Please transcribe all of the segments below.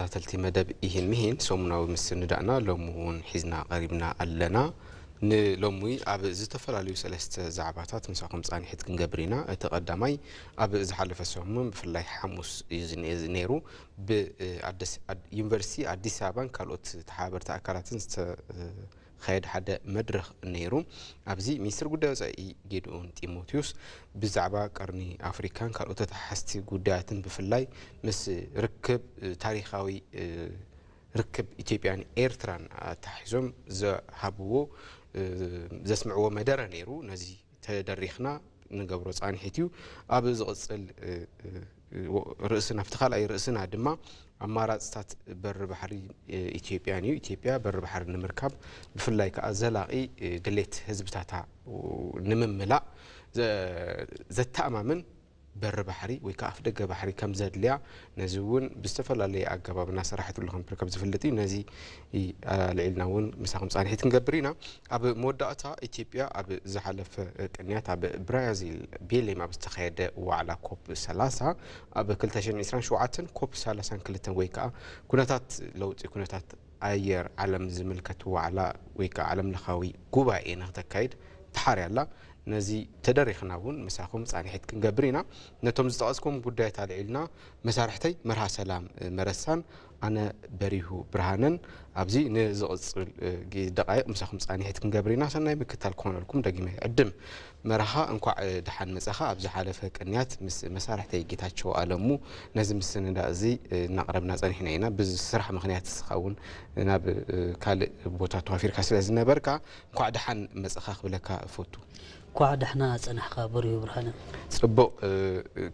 ተኸታተልቲ መደብ ኢሂን ምሂን ሰሙናዊ ምስንዳእና ሎሚ እውን ሒዝና ቀሪብና ኣለና። ንሎሚ ኣብ ዝተፈላለዩ ሰለስተ ዛዕባታት ምሳኹም ጻንሒት ክንገብር ኢና። እቲ ቀዳማይ ኣብ ዝሓለፈ ሰሙን ብፍላይ ሓሙስ እዩ ዝነ-፣ ነይሩ። ብ-፣ ኣደስ-፣ ኣድ-፣ ዩኒቨርሲቲ ኣዲስ ኣበባን ካልኦት ተሓባበርቲ ኣካላትን ዝተኻየደ ሓደ መድረኽ ነይሩ። ኣብዚ ሚኒስትር ጉዳይ ወጻኢ ጌዲኦን ጢሞቴዎስ ብዛዕባ ቀርኒ ኣፍሪካን ካልኦት ተተሓዝቲ ጉዳያትን ብፍላይ ምስ ርክብ፣ ታሪኻዊ ርክብ ኢትዮጵያን ኤርትራን ኣተሓሒዞም ዝሃብዎ፣ ዘስምዕዎ መደረ ነይሩ። ነዚ ተደሪኽና ንገብሮ ጻንሒት እዩ። ኣብ ዝቕጽል ርእስና፣ ኣብቲ ካልኣይ ርእስና ድማ ኣማራጽታት በሪ ባሕሪ ኢትዮጵያን እዩ። ኢትዮጵያ በሪ ባሕሪ ንምርካብ ብፍላይ ከኣ ዘላቒ ድሌት ህዝብታታ ንምምላእ ዘ-፣ ዘተኣማምን በሪ ባሕሪ ወይ ከኣ ኣፍደገ ባሕሪ ከም ዘድልያ፣ ነዚ እውን ብዝተፈላለየ ኣገባብ እናሰራሕትሉ ከም ትርከብ ዝፍለጥ እዩ። ነዚ ኣልዒልና እውን ምሳኹም ጻንሒት ክንገብር ኢና። ኣብ መወዳእታ ኢትዮጵያ ኣብ ዝሓለፈ ቅንያት ኣብ ብራዚል ቤሌም ኣብ ዝተኻየደ ዋዕላ ኮፕ ሰላሳ ኣብ ክልተ ሽሕን ዕስራን ሸውዓተን ኮፕ ሰላሳን ክልተን ወይ ከኣ ኩነታት ለውጢ ኩነታት ኣየር ዓለም ዝምልከት ዋዕላ ወይ ከኣ ዓለም ለኻዊ ጉባኤ ንክተካይድ ተሓርያ ኣላ። ነዚ ተደሪኽና እውን ምሳኹም ጻንሒት ክንገብር ኢና። ነቶም ዝጠቐስኩም ጉዳያት ኣልዒልና መሳርሕተይ መርሃ ሰላም መረሳን ኣነ በሪሁ ብርሃነን ኣብዚ ንዝቕጽል ጊ-፣ ደቃይቕ ምሳኹም ጻንሒት ክንገብር ኢና። ሰናይ ምክታል ክኾነልኩም ደጊመ ዕድም። መርሃ እንኳዕ ደሓን መጻኻ። ኣብ ዝሓለፈ ቅንያት ምስ መሳርሕተይ ጌታቸው ኣለሙ ነዚ ምስንዳእ እዚ እናቕረብና ጸኒሕና ኢና። ብስራሕ ምኽንያት ንስኻ እውን ናብ ካልእ ቦታ ተዋፊርካ ስለ ዝነበርካ እንኳዕ ደሓን መጻኻ ክብለካ እፈቱ። እንኳዕ ደሕና ጸናሕካ በሪሁ ብርሃነ። ጽቡቕ፣ እ፣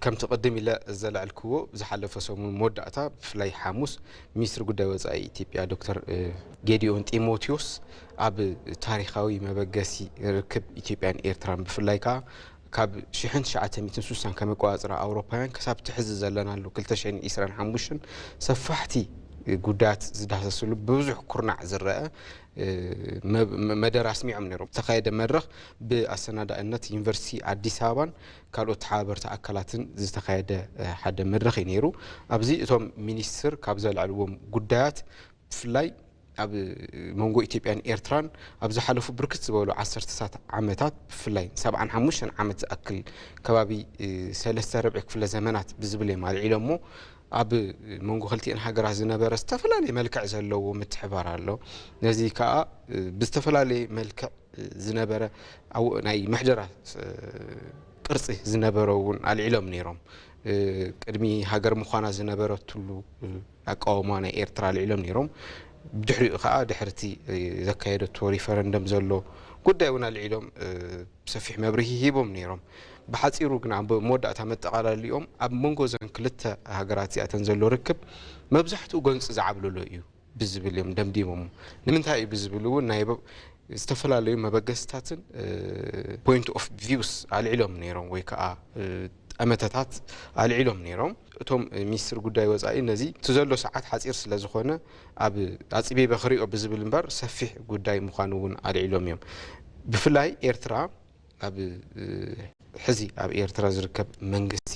ከምቲ ቅድም ኢለ ዘልዐልክዎ ዝሓለፈ ሰሙን መወዳእታ ብፍላይ ሓሙስ ሚኒስትሪ ጉዳይ ወጻኢ ኢትዮጵያ ዶክተር፣ እ፣ ጌዲዮን ጢሞቴዎስ ኣብ ታሪኻዊ መበገሲ ርክብ ኢትዮጵያን ኤርትራን ብፍላይ ከኣ ካብ ሽሕን ትሽዓተ ሚእትን ስሳን ከም ኣቆጻጽራ ኣውሮፓውያን ክሳብ እቲ ሕዚ ዘለናሉ ክልተ ሽሕን ዕስራን ሓሙሽተን ሰፋሕቲ ጉዳያት ዝዳህሰስሉ ብብዙሕ ኩርናዕ ዝረአ፣ እ፣ መ-፣ መ-፣ መደረ ኣስሚዖም ነይሮም። ዝተኻየደ መድረኽ ብኣሰናዳእነት ዩኒቨርሲቲ ኣዲስ ኣበባን ካልኦት ተሓባበርቲ ኣካላትን ዝተኻየደ፣ እ፣ ሓደ መድረኽ እዩ ነይሩ። ኣብዚ እቶም ሚኒስትር ካብ ዘልዐልዎም ጉዳያት ብፍላይ ኣብ መንጎ ኢትዮጵያን ኤርትራን ኣብ ዝሓለፉ ብርክት ዝበሉ ዓሰርተታት ዓመታት ብፍላይ ሰብዓን ሓሙሽተን ዓመት ዝኣክል ከባቢ፣ እ፣ ሰለስተ ርብዒ ክፍለ ዘመናት ብዝብል እዮም ኣልዒሎሞ። ኣብ መንጎ ክልቲኤን ሃገራት ዝነበረ ዝተፈላለየ መልክዕ ዘለዎ ምትሕባር ኣሎ። ነዚ ከኣ፣ እ፣ ብዝተፈላለየ መልክዕ ዝነበረ ኣው-፣ ናይ ምሕደራ፣ እ፣ ቅርጺ ዝነበሮ እውን ኣልዒሎም ነይሮም። እ፣ ቅድሚ ሃገር ምዃና ዝነበረትሉ፣ እ፣ ኣቃውማ ናይ ኤርትራ ኣልዒሎም ነይሮም። ብድሕሪኡ ከኣ ድሕርቲ፣ እ፣ ዘካየደቶ ሪፈረንደም ዘሎ ጉዳይ እውን ኣልዒሎም፣ እ፣ ሰፊሕ መብርሂ ሂቦም ነይሮም። ብሓጺሩ ግን ኣብ መወዳእታ መጠቓለሊኦም ኣብ መንጎ እዘን ክልተ ሃገራት እዚኣተን ዘሎ ርክብ መብዛሕትኡ ጎንጺ ዝዓብለሎ እዩ ብዝብል እዮም ደምዲሞም። ንምንታይ እዩ ብዝብል እውን ናይ በ-፣ ዝተፈላለዩ መበገስታትን፣ እ፣ ፖይንት ኦፍ ቪውስ ኣልዒሎም ነይሮም ወይ ከኣ፣ እ፣ ጠመተታት ኣልዒሎም ነይሮም። እቶም ሚኒስትር ጉዳይ ወጻኢ ነዚ እቲ ዘሎ ሰዓት ሓጺር ስለ ዝኾነ ኣብ ኣጽቢበ ክሪኦ ብዝብል እምበር ሰፊሕ ጉዳይ ምዃኑ እውን ኣልዒሎም እዮም። ብፍላይ ኤርትራ ኣብ፣ እ፣ ሕዚ ኣብ ኤርትራ ዝርከብ መንግስቲ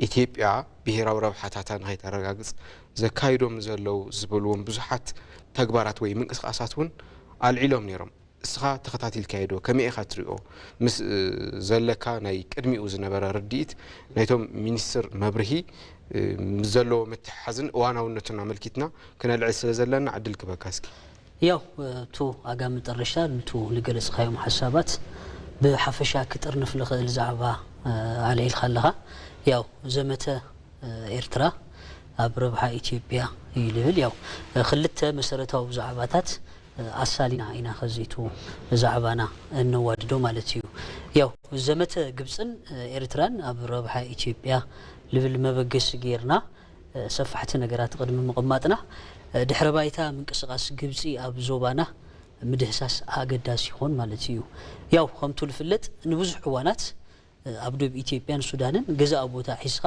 ኢትዮጵያ ብሄራዊ ረብሓታታ ንኸይተረጋግጽ ዘካይዶም ዘለዉ ዝበልዎም ብዙሓት ተግባራት ወይ ምንቅስቃሳት እውን ኣልዒሎም ነይሮም። እስኻ ተኸታቲልካዮ ዶ? ከመይ ኢኻ ትሪኦ? ምስ፣ እ፣ ዘለካ ናይ ቅድሚኡ ዝነበረ ርድኢት ናይቶም ሚኒስትር መብርሂ፣ እ፣ ምስ ዘለዎ ምትሕሓዝን እዋናውነቱን ኣመልኪትና ክነልዕል ስለ ዘለና ዕድል ክበካ እስኪ። ያው፣ እ፣ እቱ ኣጋ መጠረሻ ንቱ ልገለጽካዮም ሓሳባት ብሓፈሻ ክጥርንፍ ልኽእል ዛዕባ፣ እ፣ ኣልዒልካ ኣለኻ። ያው ዘመተ፣ እ፣ ኤርትራ ኣብ ረብሓ ኢትዮጵያ እዩ ልብል። ያው፣ እ፣ ክልተ መሰረታዊ ዛዕባታት፣ እ፣ ኣሳሊና ኢና ኸዚቱ ዛዕባና እነዋድዶ ማለት እዩ። ያው ዘመተ ግብጽን፣ እ፣ ኤርትራን ኣብ ረብሓ ኢትዮጵያ ልብል መበገሲ ጌርና፣ እ፣ ሰፋሕቲ ነገራት ቅድሚ ምቕማጥና፣ እ፣ ድሕረ ባይታ ምንቅስቃስ ግብጺ ኣብ ዞባና ምድህሳስ ኣገዳሲ ይኾን ማለት እዩ። ያው ከምቱ ልፍለጥ ንብዙሕ እዋናት፣ እ፣ ኣብ ዶብ ኢትዮጵያን ሱዳንን ገዛእ ቦታ ሒዝኻ፣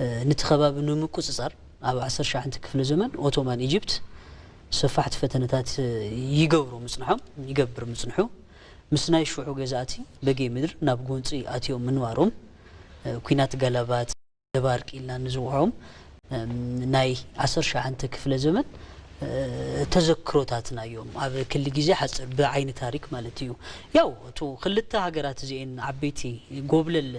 እ፣ ነቲ ከባቢ ንምቁጽጻር ኣብ ዓሰርተ ትሽዓተ ክፍለ ዘመን ኦቶማን ኢጅፕት ሰፋሕቲ ፈተነታት፣ እ፣ ይገብሩ ምጽንሖም፣ ይገብር ምጽንሑ። ምስ ናይ ሽዑ ገዛእቲ በጌ ምድር ናብ ጎንጺ ኣትዮም ምንባሮም፣ እ፣ ኲናት ጋላባት፣ ደባርቅ ኢልና ንዝውዖም ናይ ዓሰርተ ትሽዓተ ክፍለ ዘመን ተዘክሮታትና እዮም። ኣብ ክሊ ግዜ ሓፂር ብዓይኒ ታሪክ ማለት እዩ። ያው እቱ ክልተ ሃገራት እዚኤን ዓበይቲ ጎብለል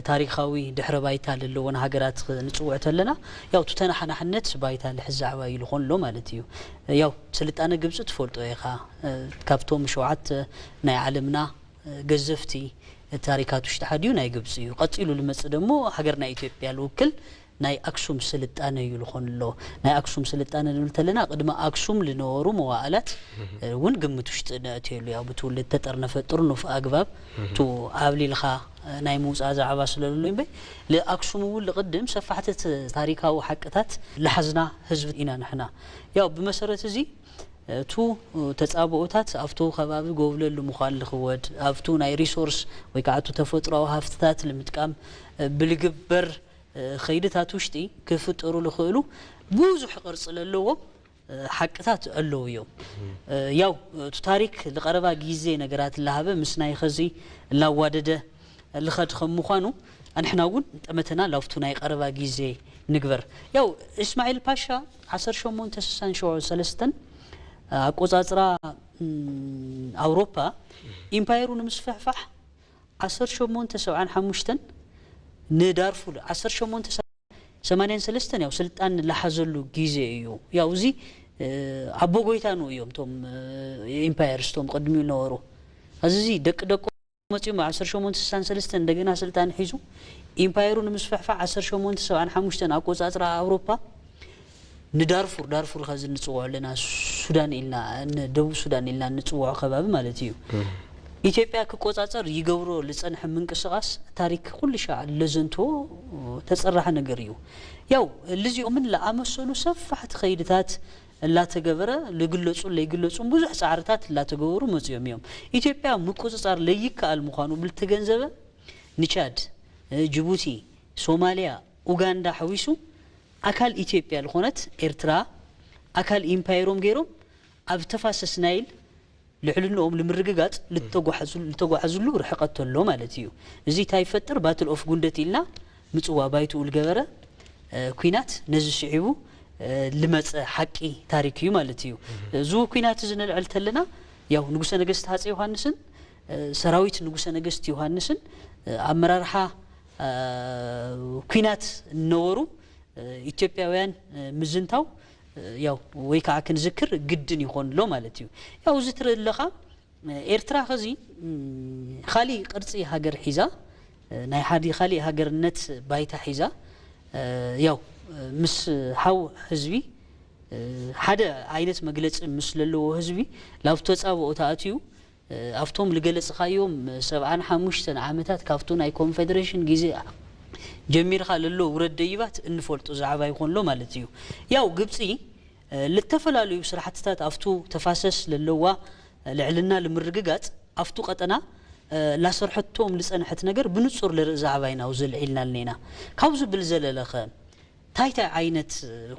ታሪካዊ ድሕረ ባይታ ለለዎን ሃገራት ንፅውዕ ተለና ያው እቱ ተናሓናሕነት ባይታ ልሕዝ ዛዕባ እዩ ልኾን ኣሎ ማለት እዩ። ያው ስልጣነ ግብፂ ትፈልጦ ኢኻ። ካብቶም ሸውዓተ ናይ ዓለምና ገዘፍቲ ታሪካት ውሽጢ ሓዲኡ ናይ ግብፂ እዩ። ቀፂሉ ልመፅእ ደሞ ሃገርና ኢትዮጵያ ልውክል ናይ ኣክሱም ስልጣነ እዩ ልኾን ኣሎ። ናይ ኣክሱም ስልጣነ ንብል ተለና ቅድሚ ኣክሱም ልነበሩ መዋእላት እውን ግምት ውሽጢ ነእትየሉ ያው ብትውልድ ተጠርነፈ ጥርኑፍ ኣግባብ ቱ ኣብሊልኻ ናይ ምውፃእ ዛዕባ ስለሉ እምበይ ልኣክሱም እውን ልቕድም ሰፋሕቲ ታሪካዊ ሓቅታት ልሓዝና ህዝቢ ኢና ንሕና። ያው ብመሰረት እዚ እቱ ተጻብኦታት ኣብቱ ከባቢ ጎብለሉ ምዃን ልኽወድ ኣብቱ ናይ ሪሶርስ ወይ ከዓ እቱ ተፈጥሮዊ ሃፍትታት ልምጥቃም ብልግበር ኸይድታት ውሽጢ ክፍጠሩ ልኽእሉ ብዙሕ ቅርፂ ለለዎም ሓቅታት ኣለዉ እዮም። ያው እቱ ታሪክ ልቐረባ ግዜ ነገራት ላሃበ ምስ ናይ ኸዚ ላዋደደ ልኸድ ከም ምዃኑ ኣንሕና እውን ጠመተና ላፍቱ ናይ ቀረባ ግዜ ንግበር። ያው እስማዒል ፓሻ ዓሰርተ ሸሞንተ ስሳን ሸውዓን ሰለስተን ኣቆጻጽራ ኣውሮፓ ኢምፓየሩ ንምስፍሕፋሕ ዓሰርተ ሸሞንተ ሰብዓን ሓሙሽተን ንዳርፉር ዓሰርተ ሸሞንተ ሰማንያን ሰለስተን ያው ስልጣን ላሓዘሉ ግዜ እዩ። ያው እዚ ኣቦ ጎይታኑ እዮም እቶም ኢምፓየርስ እቶም ቅድሚኡ ነበሩ። እዚ ደቂ ደቆ መፂኦም ኣብ ዓሰርተ ሸሞንተ ስሳን ሰለስተን እንደገና ስልጣን ሒዙ ኢምፓየሩ ንምስፍሕፋሕ ዓሰርተ ሸሞንተ ሰብዓን ሓሙሽተን ኣቆፃፅራ ኣውሮፓ ንዳርፉር ዳርፉር ከዚ ንፅውዖ ኣለና ሱዳን ኢልና ደቡብ ሱዳን ኢልና ንፅውዖ ከባቢ ማለት እዩ። ኢትዮጵያ ክቆፃፀር ይገብሮ ልፀንሐ ምንቅስቃስ ታሪክ ኩሉ ሻዕ ለዘንቶ ተፀራሐ ነገር እዩ። ያው ልዚኦምን ለኣመሰሉ ሰፋሕቲ ከይድታት እላተገበረ ልግለጹን ለይግለጹን ብዙሕ ጻዕርታት እላተገበሩ መጺኦም እዮም። ኢትዮጵያ ምቁጽጻር ለይከኣል ምዃኑ ብልተገንዘበ ንቻድ፣ ጅቡቲ፣ ሶማሊያ፣ ኡጋንዳ ሓዊሱ ኣካል ኢትዮጵያ ዝኾነት ኤርትራ ኣካል ኢምፓየሮም ገይሮም ኣብ ተፋሰስ ናይል ልዕልንኦም ንምርግጋጽ ልተጓዓዙሉ ርሕቀት ተሎ ማለት እዩ። እዚ እንታይ ይፈጥር? ባትል ኦፍ ጉንደት ኢልና ምጽዋ ባይትኡ ልገበረ ኲናት ነዚ ስዒቡ ልመጸ ሓቂ ታሪክ እዩ ማለት እዩ። እዚ ኲናት እዚ ነልዕል ተለና ያው ንጉሰ ነገስት ሃጸ ዮሃንስን ሰራዊት ንጉሰ ነገስት ዮሃንስን ኣመራርሓ ኲናት ነበሩ ኢትዮጵያውያን ምዝንታው ያው ወይ ከዓ ክንዝክር ግድን ይኾን ኣሎ ማለት እዩ። ያው እዚ ትርኢ ኣለኻ ኤርትራ ኸዚ ካሊእ ቅርፂ ሃገር ሒዛ ናይ ሓደ ካሊእ ሃገርነት ባይታ ሒዛ ያው ምስ ሓው ህዝቢ ሓደ ዓይነት መግለፂ ምስ ለለዎ ህዝቢ ላብ ተፃብኦ ተኣትዩ ኣብቶም ልገለፅኻዮም ሰብዓን ሓሙሽተን ዓመታት ካብቱ ናይ ኮንፌደሬሽን ግዜ ጀሚርካ ለሎ ውረድ ደይባት እንፈልጦ ዛዕባ ይኾን ኣሎ ማለት እዩ። ያው ግብፂ ልተፈላለዩ ስራሕትታት ኣብቱ ተፋሰስ ለለዋ ልዕልና ልምርግጋፅ ኣብቱ ቀጠና ላሰርሐቶም ልፀንሐት ነገር ብንፁር ልርኢ ዛዕባ ኢና ውዘልዒልና ልኔና። ካብዚ ብልዘለለኸ ታይታይ ዓይነት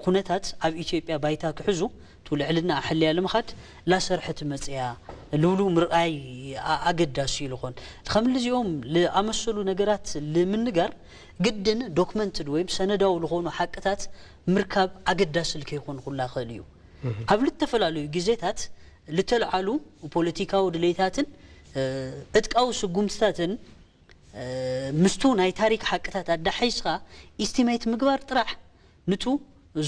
ኩነታት ኣብ ኢትዮጵያ ባይታ ክሕዙ ቱ ልዕልና ኣሕልያ ልምኻድ ላሰርሐት መፅያ ልብሉ ምርኣይ ኣገዳሲ እዩ ልኾን። ከም ልዚኦም ልኣመሰሉ ነገራት ልምንጋር ግድን ዶክመንትድ ወይም ሰነዳዊ ልኾኑ ሓቅታት ምርካብ ኣገዳሲ ልከይኾን ኩላ ኽእል እዩ። ኣብ ልተፈላለዩ ግዜታት ልተልዓሉ ፖለቲካዊ ድሌታትን ዕጥቃዊ ስጉምትታትን ምስቱ ናይ ታሪክ ሓቅታት ኣዳሓይስኻ ኢስቲሜት ምግባር ጥራሕ ንቱ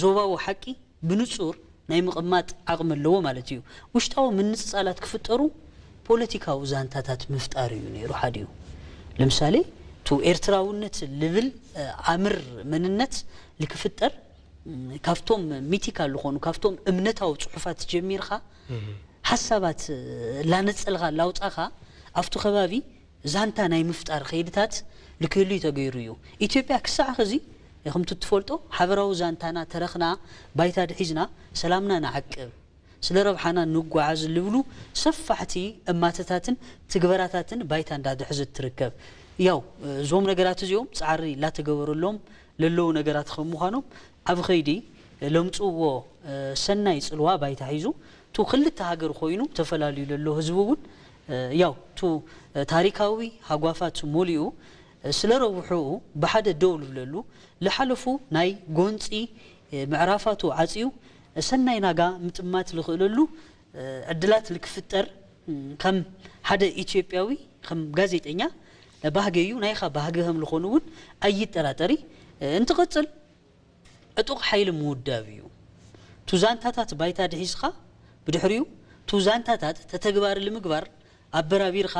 ዞባዊ ሓቂ ብንጹር ናይ ምቕማጥ ዓቕሚ ኣለዎ ማለት እዩ። ውሽጣዊ ምንጽጻላት ክፍጠሩ ፖለቲካዊ ዛንታታት ምፍጣር እዩ ነይሩ ሓዲኡ። ለምሳሌ ቱ ኤርትራውነት ልብል ኣምር መንነት ልክፍጠር ካብቶም ሚቲካል ዝኾኑ ካብቶም እምነታዊ ጽሑፋት ጀሚርካ ሓሳባት ላነጸልኻ ላውጻኻ ኣብቱ ከባቢ ዛንታ ናይ ምፍጣር ኸይድታት ልክህሉ ተገይሩ እዩ። ኢትዮጵያ ክሳዕ ኸዚ ከምቲ ትፈልጦ ሓበራዊ ዛንታና ተረኽና ባይታ ድሒዝና ሰላምና ንዓቅብ ስለ ረብሓና ንጓዓዝ ልብሉ ሰፋሕቲ እማተታትን ትግበራታትን ባይታ እንዳድሕዘት ትርከብ። ያው እዞም ነገራት እዚኦም ጻዕሪ ላተገበረሎም ለለዉ ነገራት ከም ምዃኖም ኣብ ኸይዲ ለምጽእዎ ሰናይ ጽልዋ ባይታ ሒዙ ቱ ክልተ ሃገር ኮይኑ ተፈላልዩ ለሎ ህዝቢ እውን ያው ቱ ታሪካዊ ሃጓፋት ሞሊኡ ስለ ረብሕኡ ብሓደ ደው ልብለሉ፣ ልሓለፉ ናይ ጎንፂ ምዕራፋቱ ዓፅዩ ሰናይ ናጋ ምጥማት ልኽእለሉ ዕድላት ልክፍጠር፣ ከም ሓደ ኢትዮጵያዊ፣ ከም ጋዜጠኛ፣ ባህገዩ ናይኻ ባህገ ከም ልኾኑ እውን ኣይጠራጠሪ። እንትቕፅል ዕጡቕ ሓይሊ ምውዳብ እዩ። ቱ ዛንታታት ባይታ ድሒዝኻ፣ ብድሕሪኡ ቱ ዛንታታት ተተግባሪ ልምግባር ኣበራቢርካ፣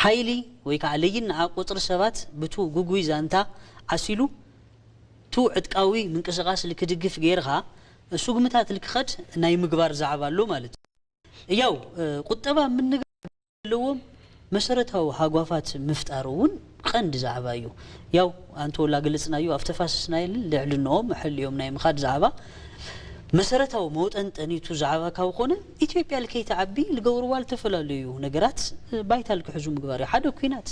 ሓይሊ ወይ ከዓ ለይን ንዓ ቁፅሪ ሰባት ብቱ ጉጉይ ዛንታ ዓሲሉ ቱ ዕጥቃዊ ምንቅስቃስ ልክድግፍ ገይርካ ስጉምታት ልክኸድ ናይ ምግባር ዛዕባ ኣሎ ማለት እዩ። ያው ቁጠባ ምንጋ ዘለዎም መሰረታዊ ሃጓፋት ምፍጣር እውን ቀንዲ ዛዕባ እዩ። ያው ኣንተ ወላ ገለጽናዮ ኣብ ተፋሰስ ናይልን ልዕልንኦም ሕልዮም ናይ ምኻድ ዛዕባ መሰረታዊ መውጠንጠኒቱ ዛዕባ ካብ ኮነ ኢትዮጵያ ልከይትዓቢ ልገብርዋ ልተፈላለዩ ነገራት ባይታ ልክሕዙ ምግባር እዩ። ሓደ ኩናት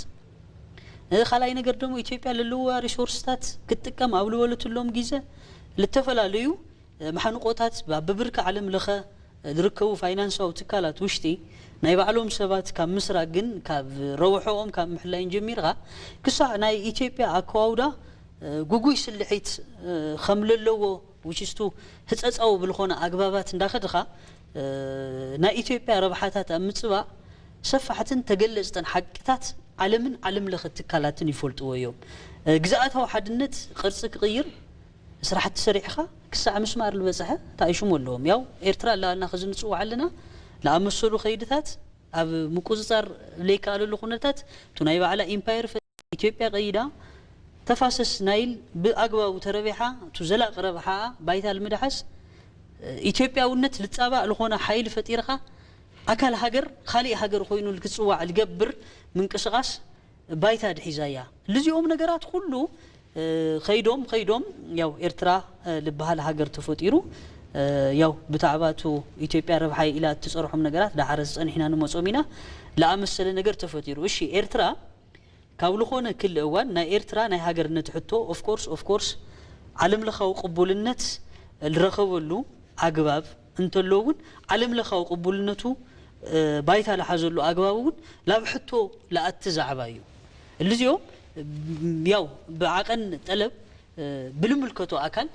ካልኣይ ነገር ደሞ ኢትዮጵያ ለለዋ ሪሶርስታት ክትጥቀም ኣብ ልበለትሎም ግዜ ልተፈላለዩ መሓንቆታት ኣብ ብብርኪ ዓለም ለኸ ዝርከቡ ፋይናንሳዊ ትካላት ውሽጢ ናይ ባዕሎም ሰባት ካብ ምስራግ ግን ካብ ረብሖኦም ካብ ምሕላይን ጀሚርካ ክሳዕ ናይ ኢትዮጵያ ኣከዋውዳ ጉጉይ ስልሒት ከም ለለዎ ውሽስቱ ህፀፃዊ ብልኾነ ኣግባባት እንዳኸድኻ ናይ ኢትዮጵያ ረብሓታት ኣብ ምፅባእ ሰፋሕትን ተገለፅትን ሓቅታት ዓለምን ዓለም ለኸ ትካላትን ይፈልጥዎ እዮም። ግዝኣታዊ ሓድነት ቅርፂ ክቕይር ስራሕቲ ሰሪሕኻ ክሳዕ ምስማር ዝበፅሐ እንታይ ሽሙ ኣለዎም። ያው ኤርትራ ኣለና ከዚ ንፅውዓ ኣለና። ለኣመሰሉ ከይድታት ኣብ ምቁፅፃር ለይከኣለሉ ኩነታት እቱ ናይ ባዕላ ኢምፓየር ኢትዮጵያ ቀይዳ ተፋሰስ ናይል ብኣግባቡ ተረቢሓ እቱ ዘላቂ ረብሓ ባይታ ልምድሓስ ኢትዮጵያውነት ልፃባእ ልኾነ ሓይሊ ፈጢርኻ ኣካል ሃገር ካሊእ ሃገር ኮይኑ ልክፅዋዕ ልገብር ምንቅስቃስ ባይታ ድሒዛ እያ። ልዚኦም ነገራት ኩሉ ከይዶም ከይዶም ያው ኤርትራ ልበሃል ሃገር ተፈጢሩ ያው ብታዕባቱ ኢትዮጵያ ረብሓይ ኢላ እትፀርሖም ነገራት ዳሓረ ዝፀንሕና ንመፆም ኢና ለኣመሰለ ነገር ተፈጢሩ። እሺ ኤርትራ ካብ ልኾነ ክል እዋን ናይ ኤርትራ ናይ ሃገርነት ሕቶ of course of course ዓለም ለኻዊ ቅቡልነት ልረኸበሉ ኣግባብ እንተሎ እውን ዓለም ለኻዊ ቅቡልነቱ ባይታ ልሓዘሉ ኣግባብ እውን ላብ ሕቶ ለኣቲ ዛዕባ እዩ። እልዚኦም ያው ብዓቐን ጠለብ ብልምልከቶ ኣካል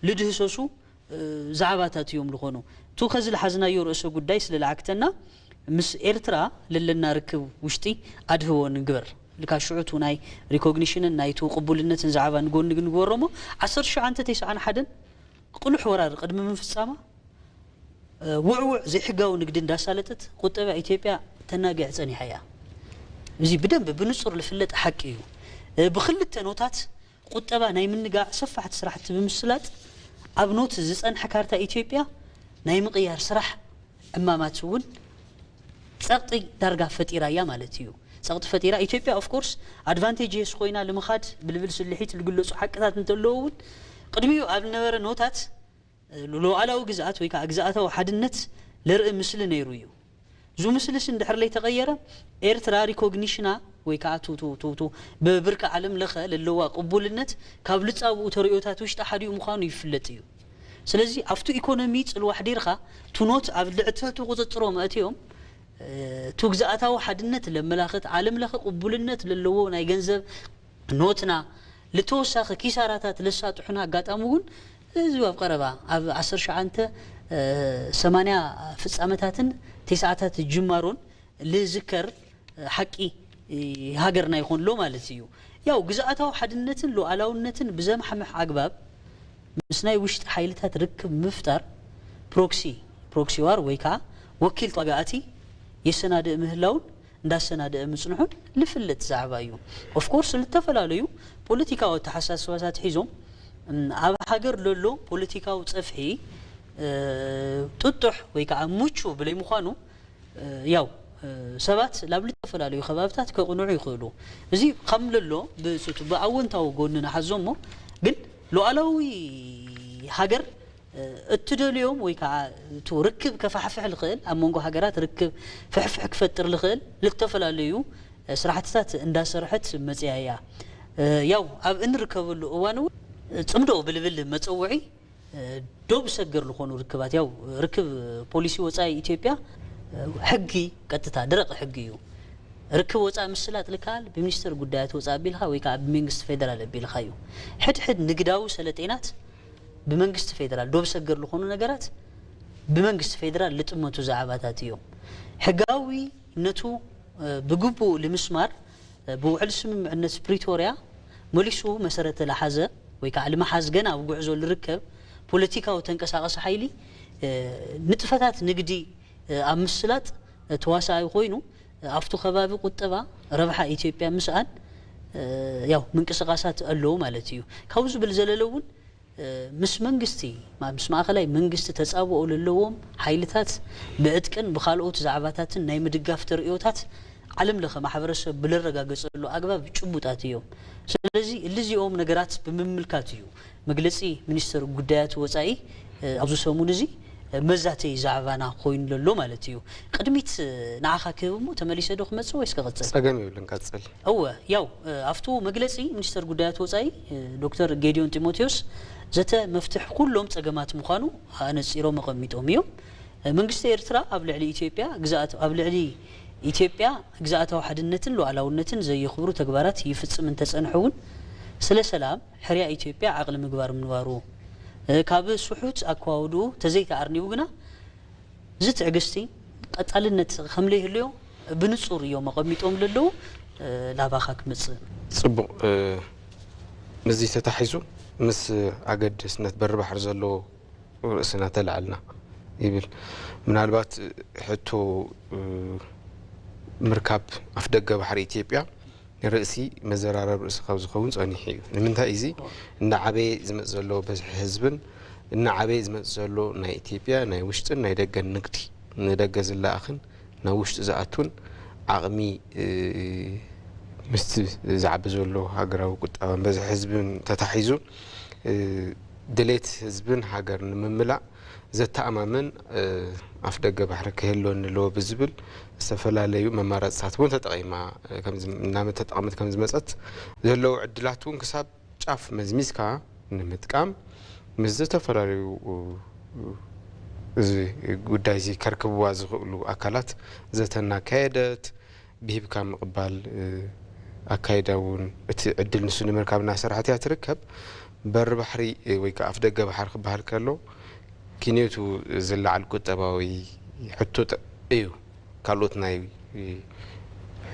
ልድህሰሱ ዛዕባታት እዮም ልኾኑ። ቱ ከዚ ልሓዝናዮ ርእሰ ጉዳይ ስለ ልዓግተና ምስ ኤርትራ ለለና ርክብ ውሽጢ ኣድህቦ ንግበር። ልካ ሽዑ ቱ ናይ ሪኮግኒሽንን ናይቱ ቅቡልነትን ዛዕባ ንጎኒ ንግበሮ እሞ ዓሰርተ ትሽዓተ ተስዓን ሓደን ቅሉሕ ወራር ቅድሚ ምፍጻማ ውዕውዕ ዘይሕጋዊ ንግዲ እንዳሳለጠት ቁጠባ ኢትዮጵያ ተናግዕ ጸኒሓ እያ። እዚ ብደንብ ብንጹር ልፍለጥ ሓቂ እዩ። ብክልተ ኖታት ቁጠባ ናይ ምንጋዕ ሰፋሕቲ ስራሕቲ ብምስላጥ ኣብ ኖት ዝጸንሐ ካርታ ኢትዮጵያ ናይ ምቕያር ስራሕ ዕማማት እውን ጸቕጢ ዳርጋ ፈጢራ እያ ማለት እዩ። ጸቕጢ ፈጢራ ኢትዮጵያ of course advantageous ኮይና ልምኻድ ብልብል ስልሒት ልግለጹ ሓቅታት እንተለዉ እውን ቅድሚኡ ኣብ ዝነበረ ኖታት ሉዓላዊ ግዝኣት ወይ ከዓ ግዝኣታዊ ሓድነት ለርኢ ምስሊ ነይሩ እዩ። እዙ ምስልስ እንድሕር ለይተቐየረ ኤርትራ ሪኮግኒሽና ወይ ከዓ ቱ ቱ ቱ ቱ ብብርኪ ዓለም ለኸ ለለዋ ቅቡልነት ካብ ልፃብኡ ተርእዮታት ውሽጢ ሓዲኡ ምዃኑ ይፍለጥ እዩ። ስለዚ ኣብቱ ኢኮኖሚ ፅልዋ ኣሕዲርካ ቱኖት ኣብ ልዕተቱ ቁፅፅሮም ኣእትዮም ቱ ግዝኣታዊ ሓድነት ለመላኽት ዓለም ለኸ ቅቡልነት ለለዎ ናይ ገንዘብ ኖትና ልተወሳኺ ኪሳራታት ለሳጥሑና ኣጋጣሚ እውን እዚ ኣብ ቀረባ ኣብ ዓሰርተ ትሽዓተ ሰማንያ ፍጻመታትን ተስዓታት ጅማሮን ልዝከር ሓቂ ሃገርና ይኾን ኣሎ ማለት እዩ። ያው ግዝኣታዊ ሓድነትን ሉዓላውነትን ብዘማሕምሕ ኣግባብ ምስ ናይ ውሽጢ ሓይልታት ርክብ ምፍጣር ፕሮክሲ ፕሮክሲ ዋር ወይ ከዓ ወኪል ተዋጋእቲ የሰናድእ ምህላውን እንዳሰናደአ ምጽንሑን ልፍለጥ ዛዕባ እዩ። Of course ልተፈላለዩ ፖለቲካዊ ኣተሓሳስባታት ሒዞም ኣብ ሃገር ለሎ ፖለቲካዊ ጸፍሒ ጥጡሕ ወይ ከዓ ምቹ ብለይ ምዃኑ ያው ሰባት ላብ ልተፈላለዩ ከባብታት ከቕንዑ ይኽእሉ። እዚ ከም ለሎ ብኣወንታዊ ጎኒ ንሓዞ እሞ ግን ሉዓላዊ ሃገር እትደልዮም ወይ ከዓ እቱ ርክብ ከፋሕፍሕ ልኽእል ኣብ መንጎ ሃገራት ርክብ ፍሕፍሕ ክፈጥር ልኽእል ልተፈላለዩ ስራሕትታት እንዳሰርሐት መፅያ እያ። ያው ኣብ እንርከበሉ እዋን እውን ፅምዶ ብልብል መፀውዒ ዶብ ሰገር ልኾኑ ርክባት ያው ርክብ ፖሊሲ ወፃኢ ኢትዮጵያ ሕጊ ቀጥታ ደረቕ ሕጊ እዩ። ርክብ ወፃኢ ምስላጥ ልከኣል ብሚኒስተር ጉዳያት ወፃኢ ኣቢልካ ወይ ከዓ ብመንግስቲ ፌደራል ኣቢልካ እዩ። ሕድሕድ ንግዳዊ ሰለጤናት ብመንግስቲ ፌደራል ዶብ ሰገር ዝኾኑ ነገራት ብመንግስቲ ፌደራል ልጥመቱ ዛዕባታት እዮም። ሕጋዊነቱ ብግቡእ ልምስማር ብውዕል ስምምዕነት ፕሪቶርያ መሊሱ መሰረት ለሓዘ ወይ ከዓ ልመሓዝ ገና ኣብ ጉዕዞ ልርከብ ፖለቲካዊ ተንቀሳቐሲ ሓይሊ ንጥፈታት ንግዲ ኣብ ምስላጥ ተዋሳኣይ ኮይኑ ኣብቲ ከባቢ ቁጠባ ረብሓ ኢትዮጵያ ምስኣን ያው ምንቅስቃሳት ኣለዉ ማለት እዩ። ካብኡ ዝብል ዘለለ እውን ምስ መንግስቲ ምስ ማእኸላይ መንግስቲ ተፃብኦ ለለዎም ሓይልታት ብዕጥቅን ብካልኦት ዛዕባታትን ናይ ምድጋፍ ተርእዮታት ዓለም ለኸ ማሕበረሰብ ብለረጋገፀሉ ኣግባብ ጭቡጣት እዮም። ስለዚ እልዚኦም ነገራት ብምምልካት እዩ መግለፂ ሚኒስትር ጉዳያት ወፃኢ ኣብዚ ሰሙን እዚ መዛተይ ዛዕባና ኮይኑ ዘሎ ማለት እዩ። ቅድሚት ንዓኻ ክህብ እሞ ተመሊሰ ዶ ክመፅእ ወይስ ክቐፅል? ፀገም የብልን፣ ቀፅል። እወ፣ ያው ኣብቱ መግለፂ ሚኒስትር ጉዳያት ወፃኢ ዶክተር ጌዲዮን ጢሞቴዎስ ዘተ መፍትሕ ኩሎም ፀገማት ምዃኑ ኣነፂሮም ኣቐሚጦም እዮም። መንግስቲ ኤርትራ ኣብ ልዕሊ ኢትዮጵያ ግዛኣት ኣብ ልዕሊ ኢትዮጵያ ግዛኣታዊ ሓድነትን ሉዓላውነትን ዘየኽብሩ ተግባራት ይፍጽም እንተጸንሐ እውን ስለ ሰላም ሕርያ ኢትዮጵያ ዓቕሊ ምግባር ምንባሩ ካብ ስሑት ኣከዋውድኡ ተዘይተኣርኒቡ ግና እዚ ትዕግስቲ ቀጻልነት ከም ለይህልዮ ብንጹር እዮም ኣቐሚጦም ለለዉ። ላባኻ ክመጽእ። ጽቡቕ። ምስዚ ተታሒዙ ምስ ኣገደስነት በሪ ባሕሪ ዘለዎ ርእስና ተላዕልና ይብል። ምናልባት ሕቶ ምርካብ ኣፍደገ ባሕሪ ኢትዮጵያ ርእሲ መዘራረብ ርእሲ ካብ ዝኸውን ጸኒሑ እዩ። ንምንታይ እዚ እናዓበየ ዝመጽእ ዘሎ በዝሒ ህዝብን እናዓበየ ዝመጽእ ዘሎ ናይ ኢትዮጵያ ናይ ውሽጥን ናይ ደገን ንግዲ ንደገ ዝለኣኽን ናብ ውሽጢ ዝኣቱን ዓቕሚ ምስቲ ዝዓቢ ዘሎ ሃገራዊ ቁጠባን በዝሒ ህዝብን ተታሒዙ ድሌት ህዝብን ሃገር ንምምላእ ዘተኣማምን ኣፍደገ ባሕሪ ክህልወኒ ኣለዎ ብዝብል ዝተፈላለዩ መማረፅታት እውን ተጠቒማ እናተጠቐመት ከም ዝመፀት ዘለዉ ዕድላት እውን ክሳብ ጫፍ መዝሚዝካ ንምጥቃም ምስ ዝተፈላለዩ እዚ ጉዳይ እዚ ከርክብዋ ዝኽእሉ ኣካላት ዘተ እናካየደት ብሂብካ ምቕባል ኣካይዳ እውን እቲ ዕድል ንሱ ንምርካብ እናሰርሐት እያ ትርከብ። በሪ ባሕሪ ወይ ከዓ ኣፍደገ ባሕሪ ክበሃል ከሎ ኪንዮቱ ዝለዓል ቁጠባዊ ሕቶ እዩ። ካልኦት ናይ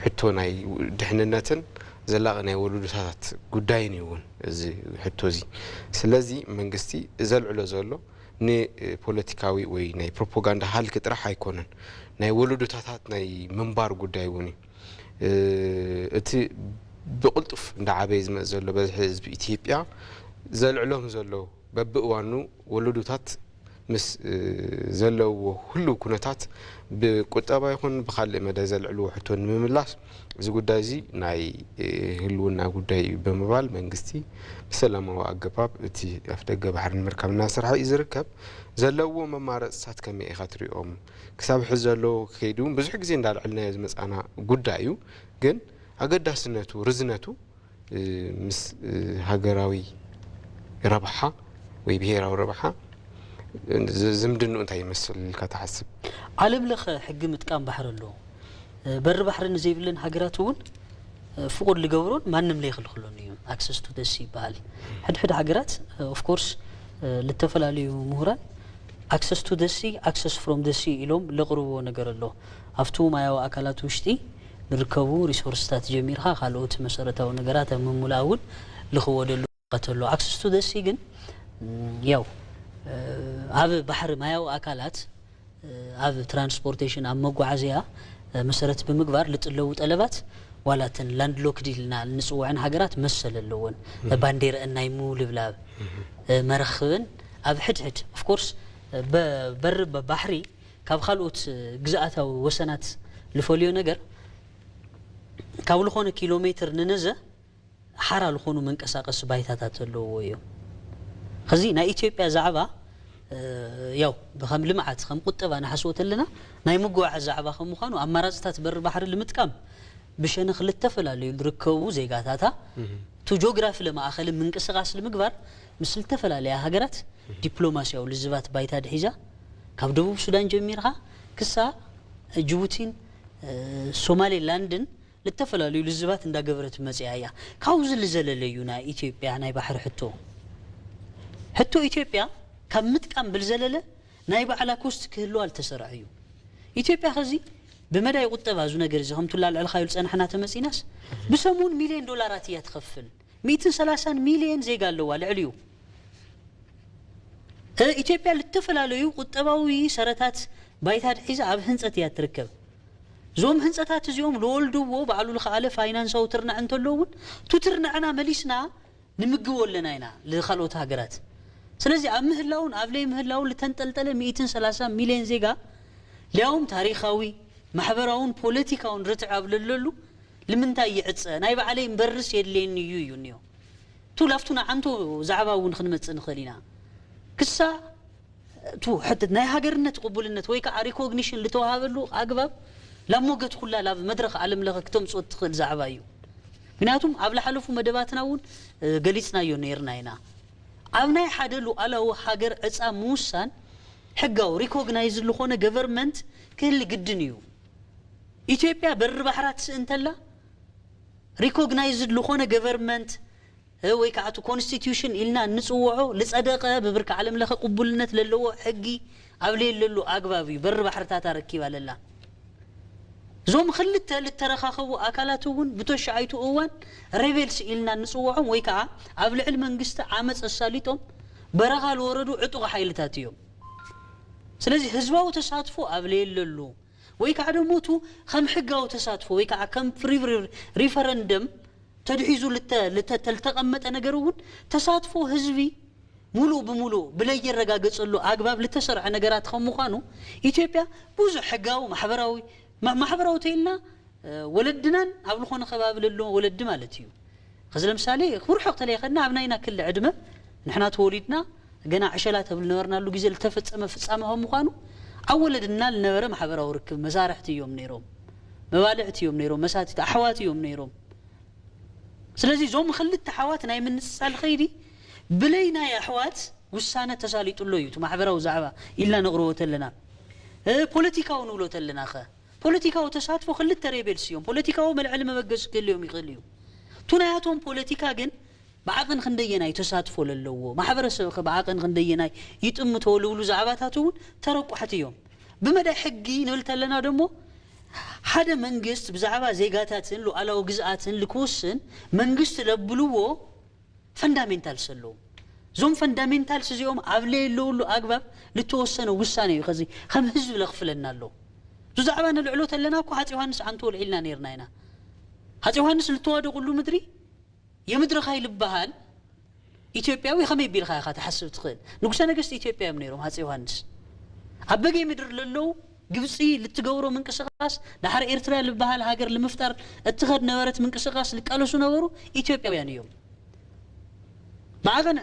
ሕቶ ናይ ድሕንነትን ዘላቒ ናይ ወለዶታት ጉዳይን እዩ እውን እዚ ሕቶ እዚ። ስለዚ መንግስቲ ዘልዕሎ ዘሎ ንፖለቲካዊ ወይ ናይ ፕሮፓጋንዳ ሃልኪ ጥራሕ ኣይኮነን፣ ናይ ወለዶታታት ናይ ምንባር ጉዳይ እውን እዩ። እቲ ብቕልጡፍ እንዳዓበየ ዝመፅእ ዘሎ በዝሒ ህዝቢ ኢትዮጵያ ዘልዕሎም ዘለዉ በብእዋኑ ወለዶታት ምስ ዘለዎ ህሉው ኩነታት ብቁጠባ ይኹን ብካልእ መዳይ ዘልዕልዎ ሕቶ ንምምላስ እዚ ጉዳይ እዚ ናይ ህልውና ጉዳይ እዩ ብምባል መንግስቲ ብሰላማዊ ኣገባብ እቲ ኣፍደገ ባሕሪ ንምርካብ እናሰርሐ እዩ ዝርከብ። ዘለዎ መማረፅታት ከመይ ኢኻ ትሪኦም? ክሳብ ሕዚ ዘሎ ከይዱ እውን ብዙሕ ግዜ እንዳልዐልናዮ ዝመፃና ጉዳይ እዩ። ግን ኣገዳስነቱ ርዝነቱ ምስ ሃገራዊ ረብሓ ወይ ብሄራዊ ረብሓ ዝምድንኡ እንታይ ይመስል ኢልካ ትሓስብ? ዓለም ለኸ ሕጊ ምጥቃም ባሕሪ ኣሎ። በሪ ባሕሪ ንዘይብለን ሃገራት እውን ፍቁድ ልገብሮን ማንም ለይክልክሎን እዩ። ኣክሰስ ቱ ደሲ ይበሃል። ሕድሕድ ሃገራት ኦፍኮርስ ልተፈላለዩ ምሁራን ኣክሰስ ቱ ደሲ ኣክሰስ ፍሮም ደሲ ኢሎም ለቕርብዎ ነገር ኣሎ። ኣብቱ ማያዊ ኣካላት ውሽጢ ንርከቡ ሪሶርስታት ጀሚርካ ካልኦት መሰረታዊ ነገራት ኣብ ምሙላእ እውን ልኽወደሉ ከተሎ ኣክሰስ ቱ ደሲ ግን ያው ኣብ ባሕሪ ማያዊ ኣካላት ኣብ ትራንስፖርቴሽን ኣብ መጓዓዝያ መሰረት ብምግባር ልጥለዉ ጠለባት ዋላ እተን ላንድ ሎክድ ኢልና ንፅውዐን ሃገራት መሰል ኣለወን። ባንዴረአን ናይ ምውልብላብ መረኽብን ኣብ ሕድሕድ ኦፍኮርስ በሪ ባሕሪ ካብ ካልኦት ግዝኣታዊ ወሰናት ልፈልዮ ነገር ካብ ልኾነ ኪሎ ሜትር ንነዘ ሓራ ዝኾኑ መንቀሳቐሲ ባይታታት ዘለውዎ እዮም። ኸዚ ናይ ኢትዮጵያ ዛዕባ ያው ብከም ልምዓት ከም ቁጠባ ንሓስቦ ተለና ናይ ምጉዕዓዝ ዛዕባ ከም ምዃኑ ኣማራፅታት በሪ ባሕሪ ልምጥቃም ብሸነኽ ልተፈላለዩ ልርከቡ ዜጋታታ ቱ ጆግራፊ ለማእኸልን ምንቅስቃስ ልምግባር ምስ ልተፈላለያ ሃገራት ዲፕሎማሲያዊ ልዝባት ባይታ ድሒዛ ካብ ደቡብ ሱዳን ጀሚርካ ክሳ ጅቡቲን ሶማሌ ላንድን ልተፈላለዩ ልዝባት እንዳገበረት መጽያ እያ። ካብዚ ልዘለለ እዩ ናይ ኢትዮጵያ ናይ ባሕሪ ሕቶ። ሕቶ ኢትዮጵያ ካብ ምጥቃም ብልዘለለ ናይ ባዕላ ኮስት ክህልዋ ልተሰርዐ እዩ። ኢትዮጵያ ከዚ ብመዳይ ቁጠባ እዚ ነገር እዚ ከምቱ ላልዕልካዩ ልጸናሕና ተመጺናስ ብሰሙን ሚልዮን ዶላራት እያ ትኸፍል። ሚእትን ሰላሳን ሚልዮን ዜጋ ኣለዋ ልዕሊኡ። ኢትዮጵያ ልተፈላለዩ ቁጠባዊ ሰረታት ባይታ ድሒዛ ኣብ ህንጸት እያ ትርከብ። እዞም ህንጸታት እዚኦም ልወልድዎ ባዕሉ ልኸኣለ ፋይናንሳዊ ትርናዕ እንተሎ እውን ቱ ትርናዕና መሊስና ንምግቦ ኣለና ኢና ልኻልኦት ሃገራት። ስለዚ ኣብ ምህላውን ኣብ ለይ ምህላውን ልተንጠልጠለ ሚእትን ሰላሳ ሚልዮን ዜጋ ሊያውም ታሪኻዊ ማሕበራውን ፖለቲካውን ርትዕ ኣብ ለለሉ ልምንታይ ይዕጸ ናይ ባዕለይ እምበርስ የድልየኒ እዩ እዩ እኒኦ። ቱ ላፍቱ ንዓንቶ ዛዕባ እውን ክንመጽእ ንኽእል ኢና። ክሳዕ ቱ ሕትት ናይ ሃገርነት ቅቡልነት ወይ ከዓ ሪኮግኒሽን ልተዋሃበሉ ኣግባብ ላብ ሞገት ኩላ ላብ መድረኽ ዓለም ለኸ ክተምፅኦ እትኽእል ዛዕባ እዩ። ምክንያቱም ኣብ ልሓለፉ መደባትና እውን ገሊፅናዮ ነይርና ኢና። ኣብ ናይ ሓደ ሉዓላዊ ሃገር ዕፃ ምውሳን ሕጋዊ ሪኮግናይዝ ዝኾነ ገቨርንመንት ክህሊ ግድን እዩ። ኢትዮጵያ በሪ ባሕራ ትስእን ተላ ሪኮግናይዝድ ዝኾነ ገቨርንመንት ወይ ከዓ እቲ ኮንስቲትዩሽን ኢልና እንፅውዖ ልፀደቐ ብብርኪ ዓለም ለኸ ቅቡልነት ለለዎ ሕጊ ኣብ ለየለሉ ኣግባብ እዩ በሪ ባሕርታታ ረኪባ ለላ። እዞም ክልተ ልተረኻኸቡ ኣካላት እውን ብተሻዓይቱ እዋን ሬቤልስ ኢልና እንፅውዖም ወይ ከዓ ኣብ ልዕሊ መንግስቲ ዓመፅ ኣሳሊጦም በረኻ ልወረዱ ዕጡቕ ሓይልታት እዮም። ስለዚ ህዝባዊ ተሳትፎ ኣብ ለየለሉ ወይ ከዓ ደሞ እቱ ከም ሕጋዊ ተሳትፎ ወይ ከዓ ከም ሪፈረንደም ተድሒዙ ልተቀመጠ ነገር እውን ተሳትፎ ህዝቢ ሙሉእ ብሙሉእ ብለይ የረጋገፀሉ ኣግባብ ልተሰርዐ ነገራት ከም ምዃኑ ኢትዮጵያ ብዙሕ ሕጋዊ ማሕበራዊ ማሕበራዊ ተይልና ወለድናን ኣብ ዝኾነ ከባቢ ለሎ ወለዲ ማለት እዩ። ከዚ ለምሳሌ ክብርሖቕ ተለይኸና ኣብ ናይና ክሊ ዕድመ ንሕና ተወሊድና ገና ዕሸላ ተብል ነበርናሉ ግዜ ልተፈጸመ ፍጻመ ከም ምዃኑ ኣብ ወለድና ልነበረ ማሕበራዊ ርክብ መሳርሕቲ እዮም ነይሮም፣ መባልዕቲ እዮም ነይሮም፣ መሳትቲ ኣሕዋት እዮም ነይሮም። ስለዚ እዞም ክልተ ኣሕዋት ናይ ምንጽጻል ኸይዲ ብለይ ናይ ኣሕዋት ውሳነ ተሳሊጡ ኣሎ እዩ። እቲ ማሕበራዊ ዛዕባ ኢልና ነቕርቦ ተለና ፖለቲካዊ ንብሎ ተለና ኸ ፖለቲካዊ ተሳትፎ ክልተ ሬቤልስ እዮም። ፖለቲካዊ መልዕሊ መበገሲ ክህልዮም ይኽእል እዩ። እቱ ናያቶም ፖለቲካ ግን ብዓቐን ክንደየናይ ተሳትፎ ለለዎ ማሕበረሰብ ኸ ብዓቐን ክንደየናይ ይጥምቶ ልብሉ ዛዕባታት እውን ተረቋሕቲ እዮም። ብመዳይ ሕጊ ንብል ተለና ደሞ ሓደ መንግስት ብዛዕባ ዜጋታትን ሉዓላዊ ግዝኣትን ልክውስን መንግስት ለብልዎ ፈንዳሜንታልስ ኣለዉ። እዞም ፈንዳሜንታልስ እዚኦም ኣብ ለየለውሉ ኣግባብ ልተወሰነ ውሳነ እዩ። ከዚ ከም ህዝቢ ለኽፍለና ኣሎ። እዚ ዛዕባ ንልዕሎ ተለና እኮ ሃፀ ዮሃንስ ዓንቶ ልዒልና ነይርና ኢና። ሃፀ ዮሃንስ ልተዋደቁሉ ምድሪ የምድርኻ ይልበሃል ኢትዮጵያዊ ከመይ ቢልካ ኢኻ ትሓስብ ትኽእል? ንጉሰ ነገስት ኢትዮጵያ እዮም ነይሮም ሃፀ ዮሃንስ። ኣብ በገይ ምድር ለለዉ ግብፂ ልትገብሮ ምንቅስቃስ ዳሕሪ ኤርትራ ልበሃል ሃገር ልምፍጣር እትኸድ ነበረት ምንቅስቃስ ልቃለሱ ነበሩ ኢትዮጵያውያን እዮም። ብዓቐን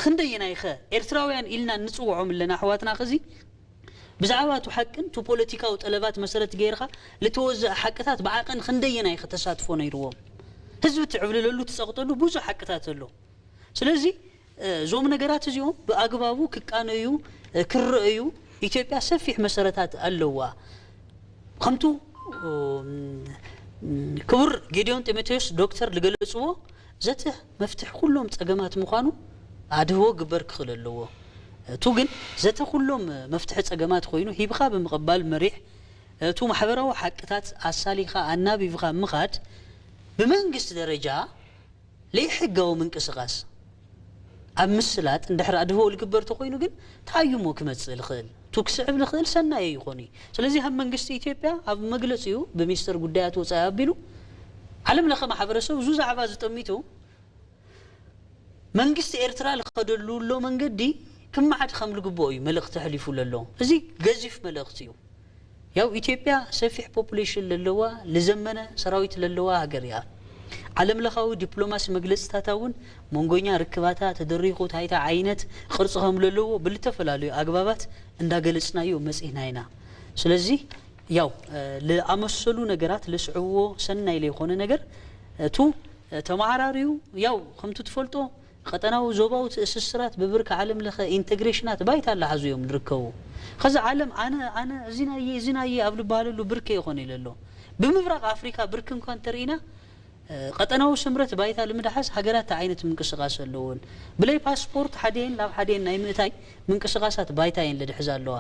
ክንደየናይ ኸ ኤርትራውያን ኢልና ንፅውዖም ኣለና ኣሕዋትና ኸዚ ብዛዕባ እቱ ሓቅን እቱ ፖለቲካዊ ጠለባት መሰረት ገይርካ ልተወዘአ ሓቅታት ብዓቐን ክንደየናይ ኸ ተሳትፎ ነይርዎም? ህዝቢ ትዕብልለሉ ትፀቕጠሉ ብዙሕ ሓቅታት ኣሎ። ስለዚ እዞም ነገራት እዚኦም ብኣግባቡ ክቃነዩ ክረአዩ ኢትዮጵያ ሰፊሕ መሰረታት ኣለዋ። ከምቱ ክቡር ጌዲዮን ጢሞቴዎስ ዶክተር ዝገለፅዎ ዘተ መፍትሒ ኩሎም ፀገማት ምዃኑ ኣድህቦ ግበር ክኽእል ኣለዎ። እቱ ግን ዘተ ኩሎም መፍትሒ ፀገማት ኮይኑ ሂብኻ ብምቕባል መሪሕ እቱ ማሕበራዊ ሓቅታት ኣሳሊኻ ኣናቢብኻ ምኻድ ብመንግስቲ ደረጃ ለይሕጋዊ ምንቅስቃስ ኣብ ምስላጥ እንድሕር ኣድህቦ ልግበር ተኮይኑ ግን ተኣዩሞ ክመፅእ ልኽእል ቱ ክስዕብ ልኽእል ሰናየ ይኾን እዩ። ስለዚ ካብ መንግስቲ ኢትዮጵያ ኣብ መግለፂኡ ብሚኒስተር ጉዳያት ወፃኢ ኣቢሉ ዓለም ለኸ ማሕበረሰብ እዙ ዛዕባ ዝጠሚቱ መንግስቲ ኤርትራ ልኸደሉ ኣሎ መንገዲ ክመዓድ ከም ልግብኦ እዩ መልእኽቲ ኣሕሊፉ ለሎ። እዚ ገዚፍ መልእኽቲ እዩ። ያው ኢትዮጵያ ሰፊሕ ፖፑሌሽን ለለዋ ልዘመነ ሰራዊት ለለዋ ሃገር እያ። ዓለም ለኻዊ ዲፕሎማሲ መግለፅታታ እውን መንጎኛ ርክባታ ተደሪኹ ታይታ ዓይነት ቅርፂ ከም ለለዎ ብልተፈላለዩ ኣግባባት እንዳገለፅናዮ መፂእና ኢና። ስለዚ ያው ልኣመሰሉ ነገራት ልስዕብዎ ሰናይ ለይኮነ ነገር እቱ ተመዓራርዩ ያው ከምቱ ትፈልጦ ቀጠናዊ ዞባዊ ትእስስራት ብብርኪ ዓለም ለኸ ኢንተግሬሽናት ባይታ ኣላሓዙ እዮም ዝርከቡ። ኸዚ ዓለም ኣነ ኣነ እዚናየ እዚናየ ኣብ ልበሃለሉ ብርኪ ይኾነ ኢለ ኣሎ። ብምብራቕ ኣፍሪካ ብርኪ እንኳ እንተርኢና፣ እ፣ ቀጠናዊ ስምረት ባይታ ንምድሓስ ሃገራት እንታይ ዓይነት ምንቅስቃስ ኣለዎን? ብለይ ፓስፖርት ሓደን ናብ ሓደን ናይ ምእታይ ምንቅስቃሳት ባይታ እየን ለድሕዛ ኣለዋ።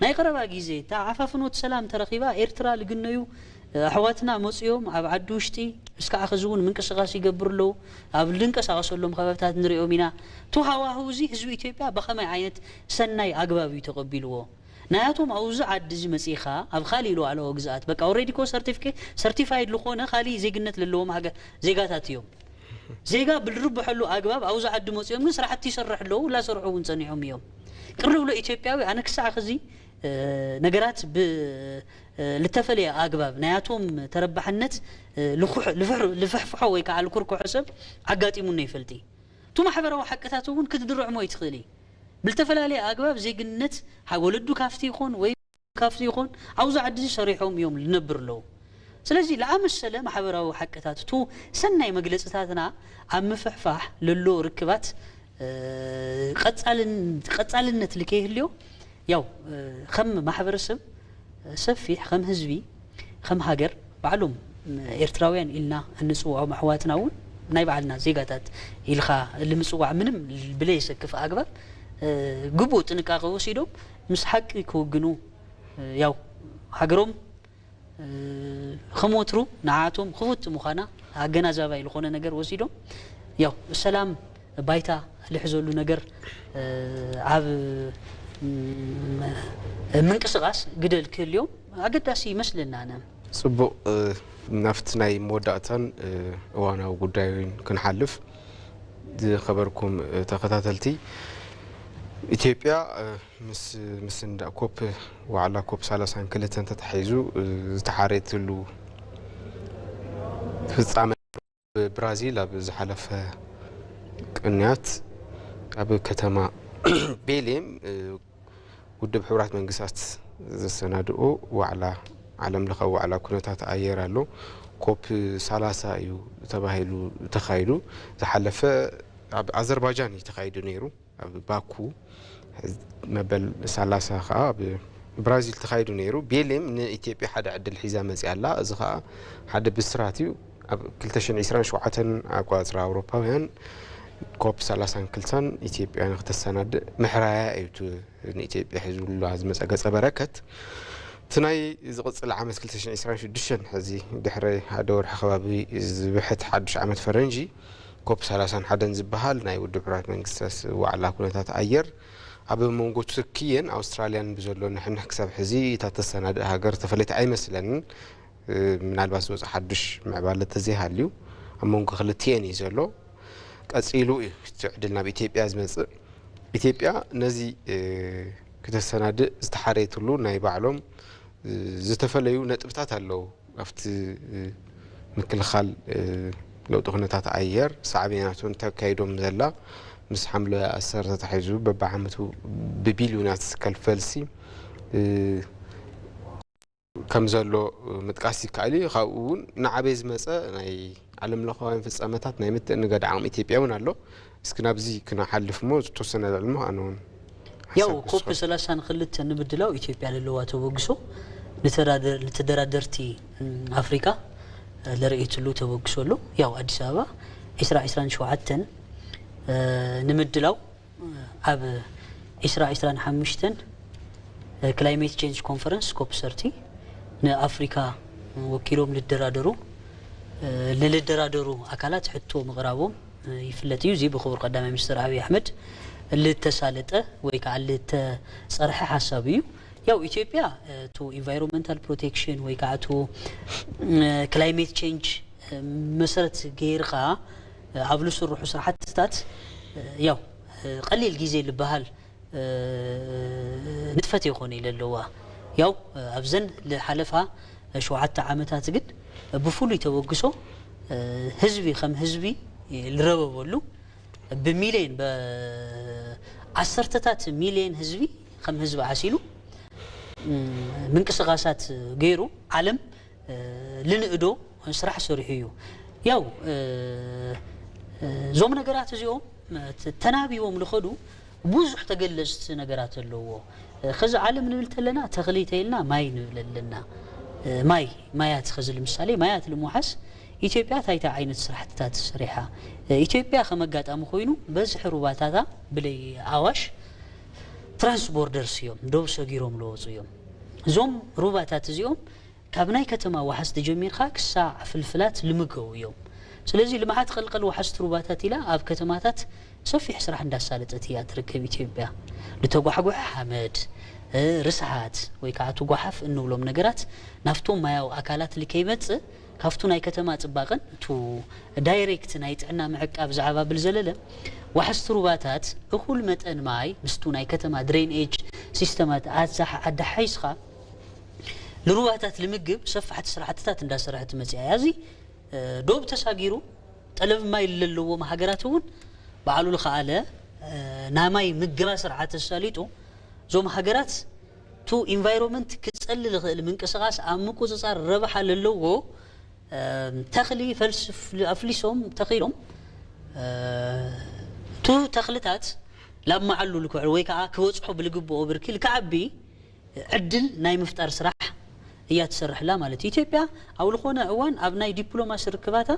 ናይ ቀረባ ግዜ እታ ዓፋፍኖት ሰላም ተረኺባ ኤርትራ ልግነዩ፣ እ፣ ኣሕዋትና መፅዮም ኣብ ዓዲ ውሽጢ እስካዕ ሕዚ እውን ምንቅስቃስ ይገብሩ ኣለዉ። ኣብ ልንቀሳቀሰሎም ከባብታት ንሪኦም ኢና። እቲ ሃዋህው እዚ ህዝቢ ኢትዮጵያ ብኸመይ ዓይነት ሰናይ ኣግባብ እዩ ተቐቢልዎ? ናያቶም ኣብዚ ዓዲ እዚ መጺኻ ኣብ ካሊእ ሉዓላዊ ግዝኣት በቃ ኦልሬዲ እኮ ሰርቲፊኬት ሰርቲፋይድ ዝኾነ ካሊእ ዜግነት ለለዎም ሃገር ዜጋታት እዮም። ዜጋ ብልርብሐሉ ኣግባብ ኣብዚ ዓዲ መጺኦም ግን ስራሕቲ ይሰርሕ ኣለዉ፣ ላሰርሑ እውን ጸኒሖም እዮም። ቅር ዝብሎ ኢትዮጵያዊ ኣነ ክሳዕ ኸዚ፣ እ፣ ነገራት ብ፣ እ፣ ልተፈለየ ኣግባብ ናያቶም ተረባሕነት፣ እ፣ ልኩሕ-፣ ልፍሕ-፣ ልፍሕፍሖ ወይ ከዓ ልኩርኩሖ ሰብ ኣጋጢሙኒ ይፈልጢ። እቲ ማሕበራዊ ሓቅታት እውን ክትድርዕሞ ይትኽእሊ። ብልተፈላለየ ኣግባብ ዜግነት ሓ-፣ ወለዱ ካፍቲ ይኾን ወይ ካብዚ ይኹን ኣብዚ ዓዲ እዚ ሰሪሖም እዮም ልነብር ኣለዉ። ስለዚ ለኣመሰለ ማሕበራዊ ሓቅታት እቱ ሰናይ መግለፅታትና ኣብ ምፍሕፋሕ ለሎ ርክባት፣ እ፣ ቀፃልን-፣ ቀፃልነት ልከይህልዮ ያው፣ እ፣ ከም ማሕበረሰብ ሰፊሕ ከም ህዝቢ ከም ሃገር ባዕሎም ኤርትራውያን ኢልና እንፅውዖም ኣሕዋትና እውን ናይ ባዕልና ዜጋታት ኢልካ ልምፅዋዕ ምንም ብለየሰክፍ ኣግባብ፣ እ፣ ግቡእ ጥንቃቄ ወሲዶም ምስ ሓቂ ክውግኑ፣ እ፣ ያው ሃገሮም፣ እ፣ ከም ወትሩ ንዓቶም ክፉት ምዃና ኣገናዛባይ ዝኾነ ነገር ወሲዶም ያው ሰላም ባይታ ልሕዘሉ ነገር፣ እ፣ ኣብ፣ ም-፣ ምንቅስቃስ ግደ ክህልዮም ኣገዳሲ ይመስለና ኣነ። ጽቡቕ፣ እ፣ ናብቲ ናይ መወዳእታን፣ እ፣ እዋናዊ ጉዳይን ክንሓልፍ፣ ዝኸበርኩም፣ እ፣ ተኸታተልቲ፣ ኢትዮጵያ፣ እ፣ ምስ፣ ምስ እንዳ ኮፕ፣ ዋዕላ ኮፕ ሰላሳን ክልተን ተታሒዙ፣ እ፣ ዝተሓረየትሉ ፍጻመ ብራዚል ኣብ ዝሓለፈ ቅንያት ኣብ ከተማ ቤሌም፣ እ፣ ውድብ ሕቡራት መንግስታት ዘሰናድኦ ዋዕላ፣ ዓለም ለኻዊ ዋዕላ ኩነታት ኣየር ኣሎ። ኮፕ ሰላሳ እዩ ተባሂሉ ተኻይዱ። ዝሓለፈ ኣብ ኣዘርባጃን እዩ ተኻይዱ ነይሩ፣ ኣብ ባኩ። መበል ሰላሳ ከዓ ኣብ ብራዚል ተኻይዱ ነይሩ። ቤሌም ንኢትዮጵያ ሓደ ዕድል ሒዛ መፂኣ ኣላ። እዚ ከዓ ሓደ ብስራት እዩ። ኣብ ክልተ ሽሕን ዕስራን ሸውዓተን ኣቆፃፅራ ኣውሮፓውያን ኮፕ ሰላሳን ክልተን ኢትዮጵያ ንክተሰናድእ ምሕራያ እዩ እቲ ንኢትዮጵያ ሒዙላ ዝመፀ ገፀ በረከት። እቲ ናይ ዝቕፅል ዓመት ክልተ ሽሕን ዕስራን ሽዱሽተን፣ ሕዚ ድሕሪ ሓደ ወርሒ ከባቢ ዝብሕት ሓዱሽ ዓመት ፈረንጂ፣ ኮፕ ሰላሳን ሓደን ዝበሃል ናይ ውድብ ሕቡራት መንግስታት ዋዕላ ኩነታት ኣየር ኣብ መንጎ ቱርክየን ኣውስትራልያን ብዘሎ ንሕንሕ ክሳብ ሕዚ እታ ተሰናድእ ሃገር ተፈለየት ኣይመስለንን። እ፣ ምናልባት ዝወፅእ ሓዱሽ ምዕባለ ተዘይሃልዩ ኣብ መንጎ ክልቲኤን እዩ ዘሎ። ቀፂሉ እዩ እቲ ዕድል ናብ ኢትዮጵያ ዝመፅእ። ኢትዮጵያ ነዚ፣ እ፣ ክተሰናድእ ዝተሓረየትሉ ናይ ባዕሎም፣ እ፣ ዝተፈለዩ ነጥብታት ኣለዉ። ኣብቲ፣ እ፣ ምክልኻል፣ እ፣ ለውጢ ኩነታት ኣየር ሳዕቤናቱን ተካይዶም ዘላ ምስ ሓምለዋይ ኣሰር ተታሒዙ በብዓመቱ ብቢልዮናት ዝስከል ፈልሲ፣ እ፣ ከም ዘሎ ምጥቃስ ይከኣል እዩ። ካብኡ እውን ንዓበይ ዝመፀ ናይ ዓለም ለኻውያን ፍፃመታት ናይ ምትእንጋድ ዓቕሚ ኢትዮጵያ እውን ኣሎ። እስኪ ናብዚ ክነሓልፍ እሞ ዝተወሰነ ልዕልሞ ኣነ እውን ያው ሓሳብ ኮፕ ክስከብ። ሰላሳን ክልተን ንምድላው ኢትዮጵያ ለለዋ ተበግሶ ንተዳደ-፣ ንተደራደርቲ፣ ም፣ ኣፍሪካ ለርእየትሉ ተበግሶ ኣሎ። ያው ኣዲስ ኣበባ ዕስራ ዕስራን ሸውዓተን፣ እ፣ ንምድላው ኣብ ዕስራ ዕስራን ሓሙሽተን ክላይሜት ቼንጅ ኮንፈረንስ ኮፕ ሰርቲ ንኣፍሪካ ወኪሎም ልደራደሩ፣ እ፣ ንልደራደሩ ኣካላት ሕቶ ምቕራቦም፣ እ፣ ይፍለጥ እዩ። እዚ ብክቡር ቀዳማይ ሚኒስትር ኣብይ ኣሕመድ ልተሳለጠ ወይ ከዓ ልተፀርሐ ሓሳብ እዩ። ያው ኢትዮጵያ፣ እ፣ ቱ ኢንቫይሮንመንታል ፕሮቴክሽን ወይ ከዓ ቱ፣ እ፣ ክላይሜት ቼንጅ፣ እ፣ መሰረት ገይርካ፣ እ፣ ኣብ ልስርሑ ስራሕትታት፣ እ፣ ያው፣ እ፣ ቀሊል ግዜ ልበሃል፣ እ፣ ንጥፈት ይኾነ ኢለ ኣለዋ። ያው፣ እ፣ ኣብዘን ልሓለፋ ሸውዓተ ዓመታት ግን ብፍሉይ ተበግሶ፣ እ፣ ህዝቢ ከም ህዝቢ ልረበበሉ፣ ብሚልዮን፣ ብዓሰርተታት ሚልዮን ህዝቢ ከም ህዝቢ ዓሲሉ፣ ም፣ ምንቅስቃሳት ገይሩ ዓለም፣ እ፣ ልንእዶ ስራሕ ሰሪሑ እዩ። ያው፣ እ፣ እ፣ እዞም ነገራት እዚኦም፣ እ፣ ተ-፣ ተናቢቦም ልኸዱ ብዙሕ ተገለጽቲ ነገራት ኣለዎ። እ፣ ኸዚ ዓለም ንብል ተለና ተኽሊ ተይልና ማይ ንብል ኣለና። ማይ ማያት ኸዚ ንምሳሌ ማያት ልምውሓስ ኢትዮጵያ ታይታ ዓይነት ስራሕትታት ሰሪሓ? ኢትዮጵያ ከም ኣጋጣሚ ኮይኑ በዝሒ ሩባታታ ብለይ ኣዋሽ ትራንስቦርደርስ እዮም፣ ዶብ ሰጊሮም ለወፁ እዮም። እዞም ሩባታት እዚኦም ካብ ናይ ከተማ ዋሓስ ተጀሚርካ ክሳዕ ፍልፍላት ልምገቡ እዮም። ስለዚ ልምዓት ቀልቀል ዋሓስ ሩባታት ኢላ ኣብ ከተማታት ሰፊሕ ስራሕ እንዳሳለጠት እያ ትርከብ ኢትዮጵያ። ልተጓሕጉሐ ሓመድ፣ ርስሓት ወይ ከዓ እቲ ጓሓፍ እንብሎም ነገራት ናብቶም ማያዊ ኣካላት ልከይመፅእ ካብቱ ናይ ከተማ ፅባቐን እቱ ዳይሬክት ናይ ጥዕና ምዕቃብ ዛዕባ ብል ዘለለ ዋሕስቲ ሩባታት እኹል መጠን ማይ ምስቱ ናይ ከተማ ድሬን ኤጅ ሲስተማት ኣዛሓ ኣዳሓይስኻ ንሩባታት ልምግብ ሰፋሕቲ ስራሕትታት እንዳሰራሕቲ መፅያ እያ። እዚ ዶብ ተሳጊሩ ጠለብ ማይ ለለዎም ሃገራት እውን ባዕሉ ልኸኣለ ናማይ ምገባ ስርዓት ተሳሊጡ እዞም ሃገራት ቱ ኢንቫይሮንመንት ክፀሊ ልኽእል ምንቅስቃስ ኣብ ምቁፅፃር ረብሓ ለለዎ ተኽሊ ፈልሲ ኣፍሊሶም ተኺሎም ቱ ተኽልታት ላብ መዓሉ ልክዕሉ ወይ ከዓ ክበፅሖ ብልግብኦ ብርኪ ልክዓቢ ዕድል ናይ ምፍጣር ስራሕ እያ ትሰርሕላ ማለት እዩ። ኢትዮጵያ ኣብ ዝኾነ እዋን ኣብ ናይ ዲፕሎማሲ ርክባታ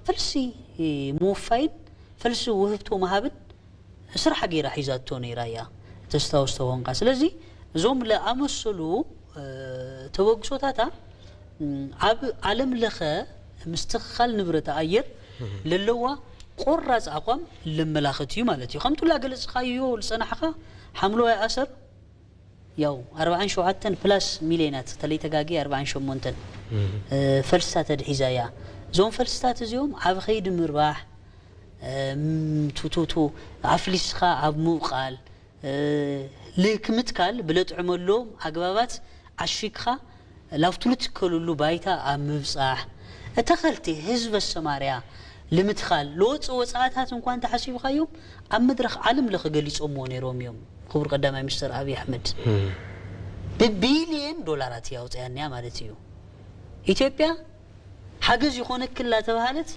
ፈልሲ ምውፋይን ፈልሲ ውህብቶ ምሃብን ስራሓ ገይራ ሒዛቶ ነይራ እያ ተስታውስ ተኾንካ። ስለዚ እዞም ለኣመሰሉ ተበግሶታታ ኣብ ዓለም ለኸ ምስትኽኻል ንብረት ኣየር ለለዋ ቆራፅ ኣቋም ለመላኽት እዩ ማለት እዩ። ከምቱ ላገለፅኻዮ ዝፀናሕኻ ሓምለዋይ ኣሰር ያው ኣርባዓን ሸውዓተን ፕላስ ሚሊዮናት ተለይተጋጊ ኣርባዓን ሸሞንተን ፈልስታት ኣድሒዛ እያ። እዞም ፈልስታት እዚኦም ኣብ ኸይዲ ምርባሕ ቱቱቱ ኣፍሊስኻ ኣብ ምውቃል ልክምትካል ብለጥዕመሎም ኣግባባት ዓሺግኻ ላብቱ ልትከሉሉ ባይታ ኣብ ምብጻሕ እተኸልቲ ህዝብ ኣሰማርያ ልምትኻል ለወፅ ወፃእታት እንኳ እንተሓሲብኻዮም ኣብ መድረኽ ዓለም ለኸ ገሊፆምዎ ነይሮም እዮም። ክቡር ቀዳማይ ሚኒስትር ኣብይ ኣሕመድ ብቢልየን ዶላራት እያ ኣውፅያኒያ ማለት እዩ። ኢትዮጵያ ሓገዝ ይኾነክላ ተባሃለት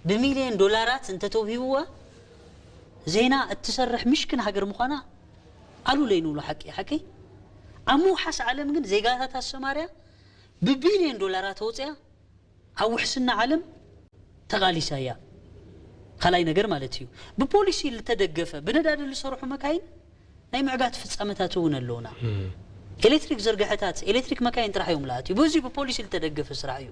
ብሚልየን ዶላራት እንተተውሂብዋ ዜና እትሰርሕ ምሽክን ሃገር ምዃና ኣሉ ለይንብሎ ሓቂ ሓቂ ኣብ ምውሓስ ዓለም ግን ዜጋታት ኣሰማርያ ብቢልየን ዶላራት ኣውፅያ ኣብ ውሕስና ዓለም ተቓሊሳ እያ። ካልኣይ ነገር ማለት እዩ ብፖሊሲ ልተደገፈ ብነዳዲ ልሰርሑ መካይን ናይ ምዕጋት ፍጻመታት እውን ኣለውና። ኤሌክትሪክ ዘርግሐታት ኤሌክትሪክ መካይን ጥራሕ እዮም ለኣትዩ። በዚ ብፖሊሲ ልተደገፈ ስራሕ እዩ።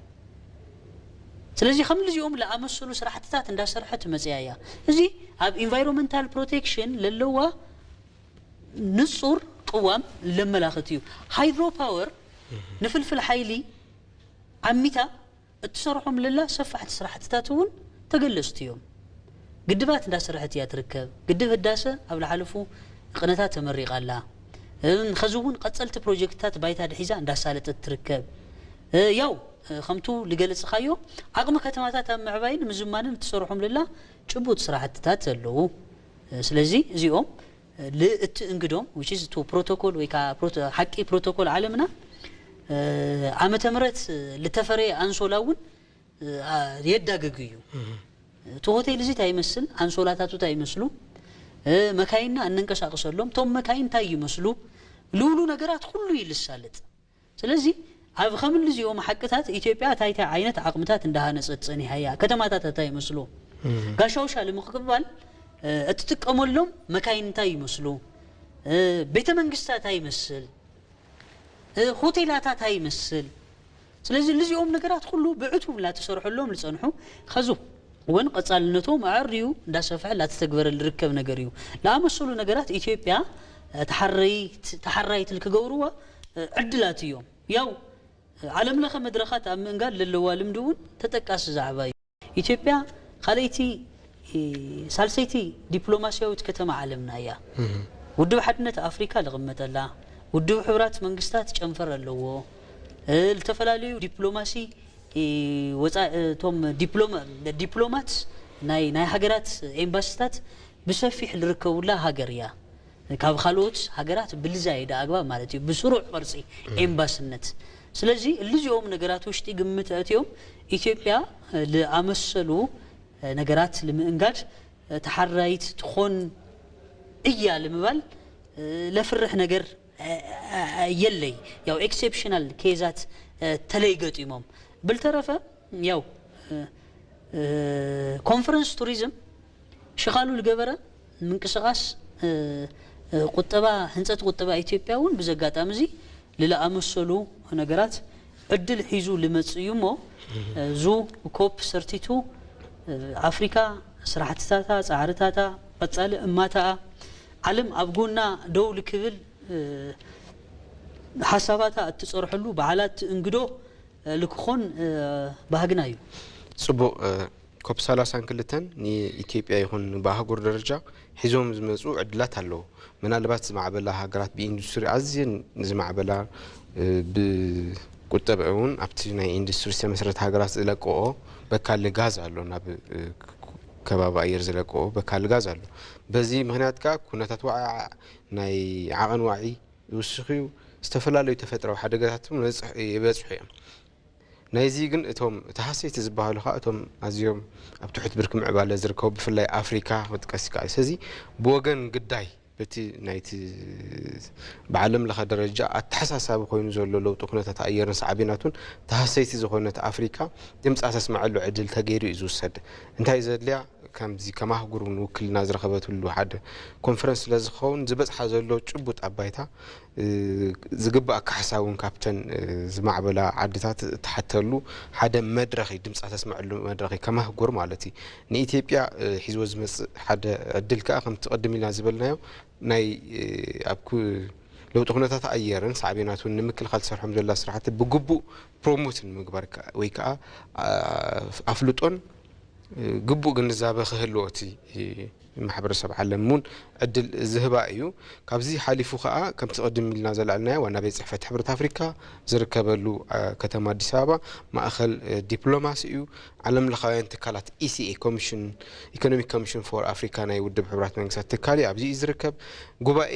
ስለዚ ከም ልዚኦም ለኣመሰሉ ስራሕትታት እንዳሰርሐት መፅያ እያ። እዚ ኣብ ኢንቫይሮንመንታል ፕሮቴክሽን ለለዋ ንፁር ቅዋም ለመላኽት እዩ። ሃይድሮ ፓወር ንፍልፍል ሓይሊ ዓሚታ እትሰርሖም ለላ ሰፋሕቲ ስራሕትታት እውን ተገለፅቲ እዮም። ግድባት እንዳሰራሐት እያ ትርከብ። ግድብ ህዳሰ ኣብ ዝሓለፉ ቅነታት ተመሪቓ ኣላ። ኸዚ እውን ቀፀልቲ ፕሮጀክትታት ባይታ ድሒዛ እንዳሳለጠት ትርከብ። ያው ከምቱ ልገለፅኻዮ ዓቕሚ ከተማታት ኣብ ምዕባይን ምዝማንን እትሰርሖም ለላ ጭቡጥ ስራሕትታት ኣለዉ። ስለዚ እዚኦም ልእቲ እንግዶም which is to protocol ወይ ከዓ ሓቂ ፕሮቶኮል ዓለምና ዓመተ ምህረት ልተፈረየ ኣንሶላ እውን የዳግግ እዩ። እቲ ሆቴል እዚ እንታይ ይመስል፣ ኣንሶላታቱ እንታይ ይመስሉ፣ መካይንና እንንቀሳቀሰሎም እቶም መካይን እንታይ ይመስሉ ልብሉ ነገራት ኩሉ ይልሳለጥ። ስለዚ ኣብ ከምልዚኦም ሓቅታት ኢትዮጵያ ታይታይ ዓይነት ዓቕምታት እንዳሃነፀት ፀኒሓ እያ። ከተማታት እንታይ ይመስሉ፣ ጋሻውሻ ንምቅባል እትጥቀመሎም መካይን እንታይ ይመስሉ፣ ቤተ መንግስታት እንታይ ይመስል፣ ሆቴላታት እንታይ ይመስል። ስለዚ ልዚኦም ነገራት ኩሉ ብዕቱብ ላተሰርሐሎም ልፀንሑ ኸዚ እውን ቀፃልነቶም ኣዕርዩ እንዳሰፍሐ ላተተግበረ ልርከብ ነገር እዩ። ለኣመሰሉ ነገራት ኢትዮጵያ ተሓራይት ልክገብርዋ ዕድላት እዮም። ያው ዓለም ለኸ መድረኻት ኣብ ምእንጋድ ለለዋ ልምዲ እውን ተጠቃሲ ዛዕባ እዩ። ኢትዮጵያ ካልኣይቲ ሳልሰይቲ ዲፕሎማሲያዊት ከተማ ዓለምና እያ። ውድብ ሓድነት ኣፍሪካ ልቕመጠላ ውድብ ሕቡራት መንግስታት ጨንፈር ኣለዎ። ዝተፈላለዩ ዲፕሎማሲ ወፃ እቶም ዲፕሎማት ናይ ናይ ሃገራት ኤምባሲታት ብሰፊሕ ልርከቡላ ሃገር እያ። ካብ ካልኦት ሃገራት ብልዛየደ ኣግባብ ማለት እዩ ብስሩዕ ቅርፂ ኤምባስነት። ስለዚ እልዚኦም ነገራት ውሽጢ ግምት ኣእትዮም ኢትዮጵያ ልኣመሰሉ ነገራት ልምእንጋድ ተሓራይት ትኾን እያ ልምባል ለፍርሕ ነገር የለይ። ያው ኤክሴፕሽናል ኬዛት ተለይ ገጢሞም። ብልተረፈ ያው ኮንፈረንስ ቱሪዝም ሽኻሉ ዝገበረ ምንቅስቃስ ቁጠባ፣ ህንፀት ቁጠባ ኢትዮጵያ እውን ብዚ ኣጋጣሚ እዚ ልለኣመሰሉ ነገራት ዕድል ሒዙ ልመጽእ እዩ እሞ፣ እዙ ኮፕ ሰርቲቱ ኣፍሪካ ስራሕትታታ፣ ፃዕርታታ፣ ቀፃሊ እማታኣ ዓለም ኣብ ጎና ደው ልክብል ሓሳባታ እትፀርሐሉ፣ በዓላት እንግዶ ልክኾን ባህግና እዩ። ፅቡቕ። ኮፕ ሰላሳን ክልተን ንኢትዮጵያ ይኹን ብኣህጉር ደረጃ ሒዞም ዝመፁ ዕድላት ኣለዉ። ምናልባት ዝማዕበላ ሃገራት ብኢንዱስትሪ ኣዝየን ዝማዕበላ ብቁጠብዐ እውን ኣብቲ ናይ ኢንዱስትሪ ዝተመስረተ ሃገራት ዝለቀኦ በካሊ ጋዝ ኣሎ ናብ ከባቢ ኣየር ዝለቀኦ በካሊ ጋዝ ኣሎ። በዚ ምክንያት ከዓ ኩነታት ዋዕዓ ናይ ዓቐን ዋዒ ይውስኽ እዩ። ዝተፈላለዩ ተፈጥራዊ ሓደጋታት እውን ይበፅሑ እዮም። ናይዚ ግን እቶም ተሃሰይቲ ዝበሃሉ ከዓ እቶም ኣዝዮም ኣብ ትሑት ብርኪ ምዕባለ ዝርከቡ ብፍላይ ኣፍሪካ ክጥቀስ ይከኣል። ስለዚ ብወገን ግዳይ በቲ ናይቲ ብዓለም ለኸ ደረጃ ኣተሓሳሳቢ ኮይኑ ዘሎ ለውጢ ኩነታት ኣየርን ሳዕቤናቱን ተሃሰይቲ ዝኾነት ኣፍሪካ ድምፃ ተስመዐሉ ዕድል ተገይሩ እዩ ዝውሰድ። እንታይ ዘድልያ ከምዚ ከም ኣህጉር እውን ውክልና ዝረኸበትሉ ሓደ ኮንፈረንስ ስለ ዝኸውን ዝበፅሓ ዘሎ ጭቡጥ ኣባይታ ዝግባእ ካሕሳ እውን ካብተን ዝማዕበላ ዓድታት እትሓተሉ ሓደ መድረኽ እዩ፣ ድምፃ ተስመዐሉ መድረኽ እዩ ከም ኣህጉር ማለት እዩ። ንኢትዮጵያ ሒዝዎ ዝመፅእ ሓደ ዕድል ከዓ ከምቲ ቅድም ኢልና ዝበልናዮ ናይ ኣብ ለውጢ ኩነታት ኣየርን ሳዕቤናቱን ንምክልኻል ትሰርሖም ዘላ ስራሕቲ ብግቡእ ፕሮሞት ንምግባር ወይ ከዓ ኣፍልጦን ግቡእ ግንዛበ ክህልዎ እቲ ማሕበረሰብ ዓለም እውን ዕድል ዝህባ እዩ። ካብዚ ሓሊፉ ከዓ ከምቲ ቅድም ኢልና ዘልዓልናዮ ዋና ቤት ፅሕፈት ሕብረት ኣፍሪካ ዝርከበሉ ከተማ ኣዲስ ኣበባ ማእኸል ዲፕሎማሲ እዩ። ዓለም ለኻውያን ትካላት ኢሲኤ ኮሚሽን ኢኮኖሚክ ኮሚሽን ፎር ኣፍሪካ ናይ ውድብ ሕቡራት መንግስታት ትካል እዩ። ኣብዚ እዩ ዝርከብ። ጉባኤ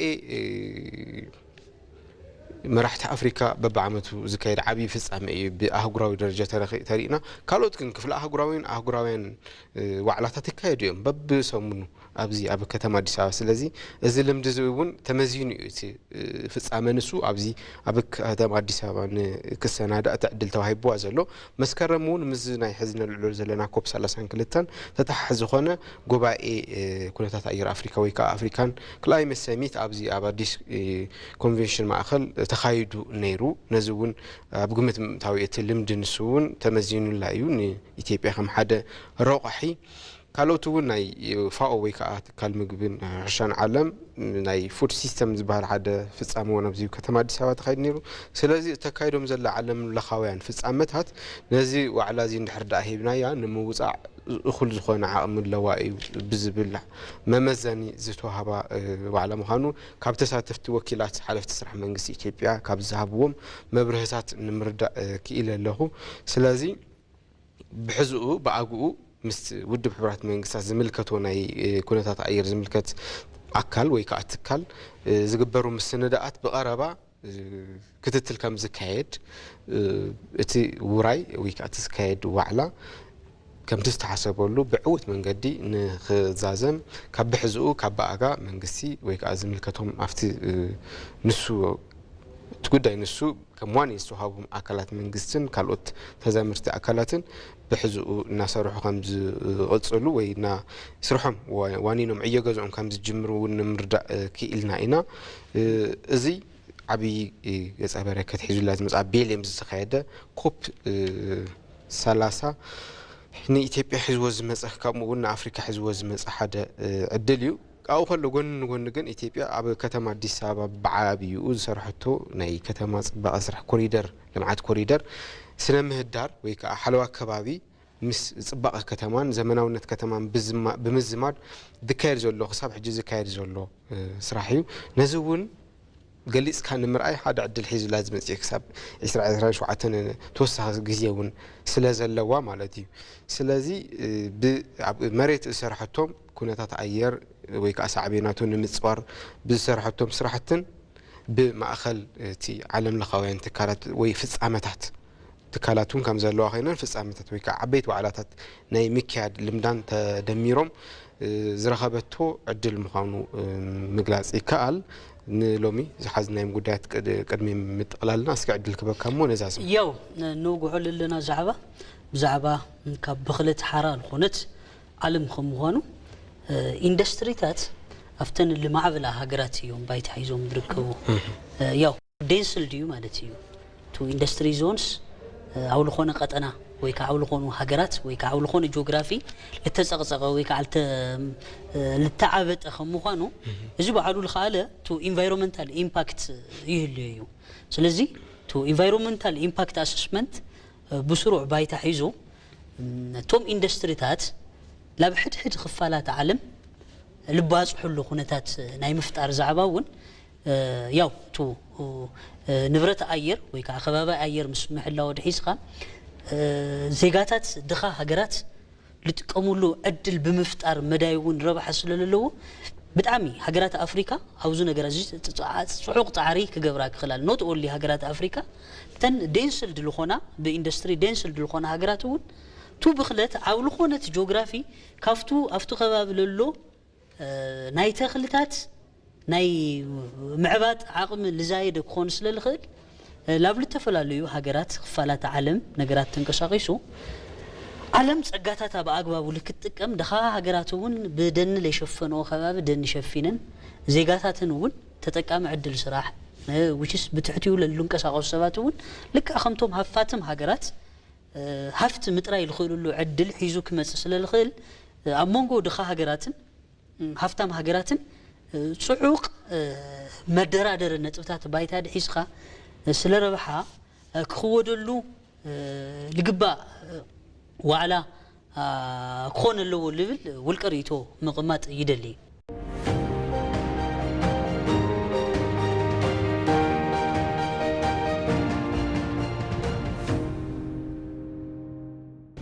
መራሕቲ ኣፍሪካ በብዓመቱ ዝካየድ ዓብዪ ፍፃመ እዩ ብኣህጉራዊ ደረጃ ተሪእና። ካልኦት ግን ክፍለ ኣህጉራዊን ኣህጉራውያን ዋዕላታት ይካየዱ እዮም በብሰሙኑ ኣብዚ ኣብ ከተማ ኣዲስ ኣበባ። ስለዚ እዚ ልምዲ እዚ እውን ተመዚኑ እዩ እቲ ፍፃመ ንሱ ኣብዚ ኣብ ከተማ ኣዲስ ኣበባ ክሰናዳእ እቲ ዕድል ተዋሂብዋ ዘሎ። መስከረም እውን ምስ ናይ ሕዚ ነልዕሎ ዘለና ኮፕ ሰላሳን ክልተን ተተሓሒ ዝኾነ ጉባኤ ኩነታት ኣየር ኣፍሪካ ወይ ከዓ ኣፍሪካን ክላይመት ሰሚት ኣብዚ ኣብ ኣዲስ ኮንቬንሽን ማእኸል ተኻይዱ ነይሩ። ነዚ እውን ኣብ ግምት ምእታዊ እቲ ልምዲ ንሱ እውን ተመዚኑላ እዩ ንኢትዮጵያ ከም ሓደ ረቋሒ። ካልኦት እውን ናይ ፋኦ ወይ ከዓ ትካል ምግብን ሕርሻን ዓለም ናይ ፉድ ሲስተም ዝበሃል ሓደ ፍፃመ እውን ኣብዚ ከተማ ኣዲስ ኣበባ ተኻይዱ ነይሩ። ስለዚ እተካይዶም ዘላ ዓለም ለኻውያን ፍፃመታት ነዚ ዋዕላ እዚ እንድሕር ደኣ ሂብናያ ንምውፃእ እኹል ዝኾነ ዓቕሚ ኣለዋ እዩ ብዝብል መመዘኒ ዝተዋህባ ዋዕላ ምዃኑ ካብ ተሳተፍቲ ወኪላት ሓለፍቲ ስራሕ መንግስቲ ኢትዮጵያ ካብ ዝሃብዎም መብርህታት ንምርዳእ ክኢለ ኣለኹ። ስለዚ ብሕዝኡ ብኣግኡ ምስ ውድብ ሕቡራት መንግስታት ዝምልከቶ ናይ ኩነታት ኣየር ዝምልከት ኣካል ወይ ከዓ ትካል ዝግበሩ ምስንዳኣት ብቐረባ ክትትል ከም ዝካየድ እቲ ውራይ ወይ ከዓ እቲ ዝካየድ ዋዕላ ከምቲ ዝተሓሰበሉ ብዕውት መንገዲ ንክዛዘም ካብ ብሕዝኡ ካብ ብኣጋ መንግስቲ ወይ ከዓ ዝምልከቶም ኣብቲ ንሱ እቲ ጉዳይ ንሱ ከም ዋኒ ዝተዋሃቦም ኣካላት መንግስትን ካልኦት ተዛምርቲ ኣካላትን ብሕዝኡ እናሰርሑ ከም ዝቕፅሉ ወይ እና ስርሖም ዋኒኖም ዕዮ ገዝኦም ከም ዝጅምሩ እውን ንምርዳእ ክኢልና ኢና። እዚ ዓብዪ ገፀ በረከት ሒዙላ ዝመፅኣ ቤልየም ዝተኻየደ ኮፕ ሰላሳ ንኢትዮጵያ ሒዝዎ ዝመፀ ከምኡ እውን ንኣፍሪካ ሒዝዎ ዝመፀ ሓደ ዕድል እዩ። ካብኡ ከሎ ጎኒ ንጎኒ ግን ኢትዮጵያ ኣብ ከተማ ኣዲስ ኣበባ ብዓብይኡ ዝሰርሐቶ ናይ ከተማ ፅባቐ ስራሕ ኮሪደር ልምዓት ኮሪደር ስነ ምህዳር ወይ ከዓ ሓለዋ ከባቢ ምስ ፅባቐ ከተማን ዘመናውነት ከተማን ብምዝማድ ዝካየድ ዘሎ ክሳብ ሕጂ ዝካየድ ዘሎ ስራሕ እዩ። ነዚ እውን ገሊፅካ ንምርኣይ ሓደ ዕድል ሒዙላ ዝመፅእ ክሳብ ዕስራ ዕስራን ሸውዓተን ተወሳኺ ግዜ እውን ስለ ዘለዋ ማለት እዩ። ስለዚ ኣብ መሬት ዝሰርሐቶም ኩነታት ኣየር ወይ ከዓ ሳዕቤናቱ ንምፅዋር ብዝሰርሐቶም ስራሕትን ብማእኸል እቲ ዓለም ለኻውያን ትካላት ወይ ፍፃመታት ትካላት እውን ከም ዘለዋ ኮይነን ፍፃመታት ወይ ከዓ ዓበይቲ ዋዕላታት ናይ ምክያድ ልምዳን ተደሚሮም ዝረኸበቶ ዕድል ምዃኑ ምግላፅ ይከኣል። ንሎሚ ዝሓዝናዮም ጉዳያት ቅድ-፣ ቅድሚ ምጥቕላልና እስኪ ዕድል ክበካ እሞ ነዛ ስም። ያው ንውግዖ ዘለና ዛዕባ ብዛዕባ ካብ ብኽለት ሓራ ዝኾነት ዓለም ከም ምዃኑ፣ እ፣ ኢንዱስትሪታት ኣብተን ልማዕበላ ሃገራት እዮም ባይታ ሒዞም ዝርከቡ። እ፣ ያው ዴንስል ድዩ ማለት እዩ። ቱ ኢንዱስትሪ ዞንስ፣ እ፣ ኣብ ዝኾነ ቀጠና ወይ ከዓ ኣብ ዝኾኑ ሃገራት ወይ ከዓ ኣብ ዝኾነ ጂኦግራፊ ልተፀቕፀቐ ወይ ከዓ ልተ-፣ እ፣ ልተዓበጠ ከም ምዃኑ፣ እዚ ባዕሉ ልኸኣለ ቱ ኢንቫይሮንመንታል ኢምፓክት ይህልዮ እዩ። ስለዚ ቱ ኢንቫይሮንመንታል ኢምፓክት ኣሰስመንት፣ እ፣ ብስሩዕ ባይታ ሒዙ፣ እም፣ ነቶም ኢንዱስትሪታት ላብ ሕድሕድ ክፋላት ዓለም ልባፅሕሉ ኩነታት ናይ ምፍጣር ዛዕባ እውን፣ እ፣ ያው ቱ፣ እ፣ ንብረት ኣየር ወይ ከዓ ከባቢ ኣየር ምስ ምሕላው ድሒዝካ፣ እ፣ ዜጋታት ድኻ ሃገራት ልጥቀሙሉ ዕድል ብምፍጣር መዳይ እውን ረብሓ ስለለለዎ ብጣዕሚ ሃገራት ኣፍሪካ ኣብዚ ነገር እዚ ጽ-፣ ጽ-፣ ጽዑቕ ጻዕሪ ክገብራ ክኽላል። ኖት ኦንሊ ሃገራት ኣፍሪካ፣ እተን ዴንስልድ ዝኾና፣ ብኢንዱስትሪ ዴንስልድ ዝኾና ሃገራት እውን ቱ ብኽለት ኣብ ዝኾነት ጂኦግራፊ ካብቱ ኣብቱ ከባቢ ለሎ፣ እ፣ ናይ ተኽልታት ናይ ምዕባጥ ዓቕሚ ልዛየደ ክኾን ስለ ልኽእል፣ እ፣ ላብ ልተፈላለዩ ሃገራት ክፋላት ዓለም ነገራት ተንቀሳቒሱ ዓለም ጸጋታታ ብኣግባቡ ልክትጥቀም፣ ድኻ ሃገራት እውን ብደኒ ለሸፈንኦ ከባቢ ደኒ ሸፊነን ዜጋታትን እውን ተጠቃሚ ዕድል ስራሕ፣ እ፣ ዊችስ ብትሕቲኡ ለልንቀሳቐሱ ሰባት እውን ልክዕ ከምቶም ሃፋትም ሃገራት፣ እ፣ ሃፍቲ ምጥራይ ልኽእልሉ ዕድል ሒዙ ክመጽእ ስለ ልኽእል፣ እ፣ ኣብ መንጎ ድኻ ሃገራትን፣ እ፣ ሃፍታም ሃገራትን፣ እ፣ ጽዑቕ፣ እ፣ መደራደሪ ነጥብታት ባይታ ድሒዝካ፣ እ፣ ስለ ረብሓ፣ እ፣ ክኽወደሉ፣ እ፣ ልግባእ፣ እ፣ ዋዕላ፣ ኣ፣ ክኾን ኣለዎ ልብል ውልቀ ርእይቶ ምቕማጥ ይደሊ።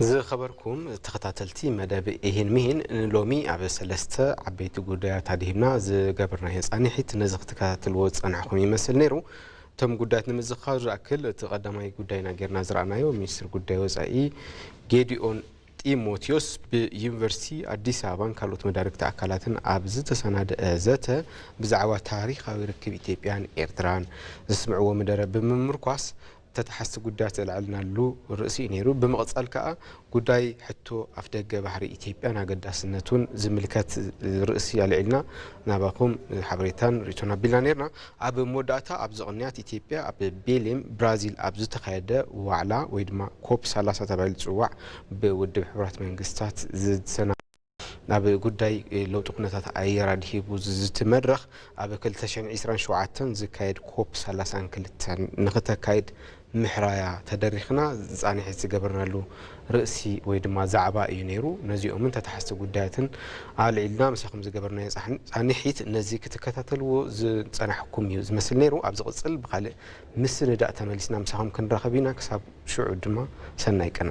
ዝኸበርኩም ተኸታተልቲ መደብ ኢሂን ሚሂን፣ ንሎሚ ኣብ ሰለስተ ዓበይቲ ጉዳያት ኣድሂብና ዝገበርናዮ ጻንሒት ነዚ ክትከታተልዎ ዝጸናሕኩም ይመስል ነይሩ። እቶም ጉዳያት ንምዝኻር ዝኣክል፣ እቲ ቀዳማይ ጉዳይና ጌርና ዝረኣናዮ፣ ሚኒስትር ጉዳይ ወጻኢ ጌዲዮን ጢሞቴዎስ ብዩኒቨርሲቲ ኣዲስ ኣበባን ካልኦት መዳርግቲ ኣካላትን ኣብ ዝተሰናደአ ዘተ ብዛዕባ ታሪኻዊ ርክብ ኢትዮጵያን ኤርትራን ዘስምዕዎ መደረ ብምምርኳስ ተተሓዝቲ ጉዳያት ዘልዐልናሉ ርእሲ እዩ ነይሩ። ብምቕጻል ከኣ ጉዳይ ሕቶ ኣፍደገ ባሕሪ ኢትዮጵያን ኣገዳስነቱን ዝምልከት ርእሲ ኣልዒልና ናባኹም ሓበሬታን ርእይቶን ኣቢልና ነይርና። ኣብ መወዳእታ ኣብዚ ቅንያት ኢትዮጵያ ኣብ ቤሌም ብራዚል ኣብ ዝተኻየደ ዋዕላ ወይ ድማ ኮፕ ሰላሳ ተባሂሉ ዝጽዋዕ ብውድብ ሕቡራት መንግስታት ዝሰና ኣብ ጉዳይ ለውጢ ኩነታት ኣየር ኣድሂቡ ዝዝቲ መድረኽ ኣብ ክልተ ሽሕን ዕስራን ሸውዓተን ዝካየድ ኮፕ ሰላሳን ክልተን ንኽተካይድ ምሕራያ ተደሪኽና ጻንሒት ዝገበርናሉ ርእሲ ወይ ድማ ዛዕባ እዩ ነይሩ። ነዚኦምን ተተሓዝቲ ጉዳያትን ኣልዒልና ምሳኹም ዝገበርናዮ ጻን-፣ ጻንሒት ነዚ ክትከታተልዎ ዝጸናሕኩም እዩ ዝመስል ነይሩ። ኣብ ዝቕጽል ብኻልእ ምስንዳእ ተመሊስና ምሳኹም ክንራኸብ ኢና። ክሳብ ሽዑ ድማ ሰናይ ቅነ።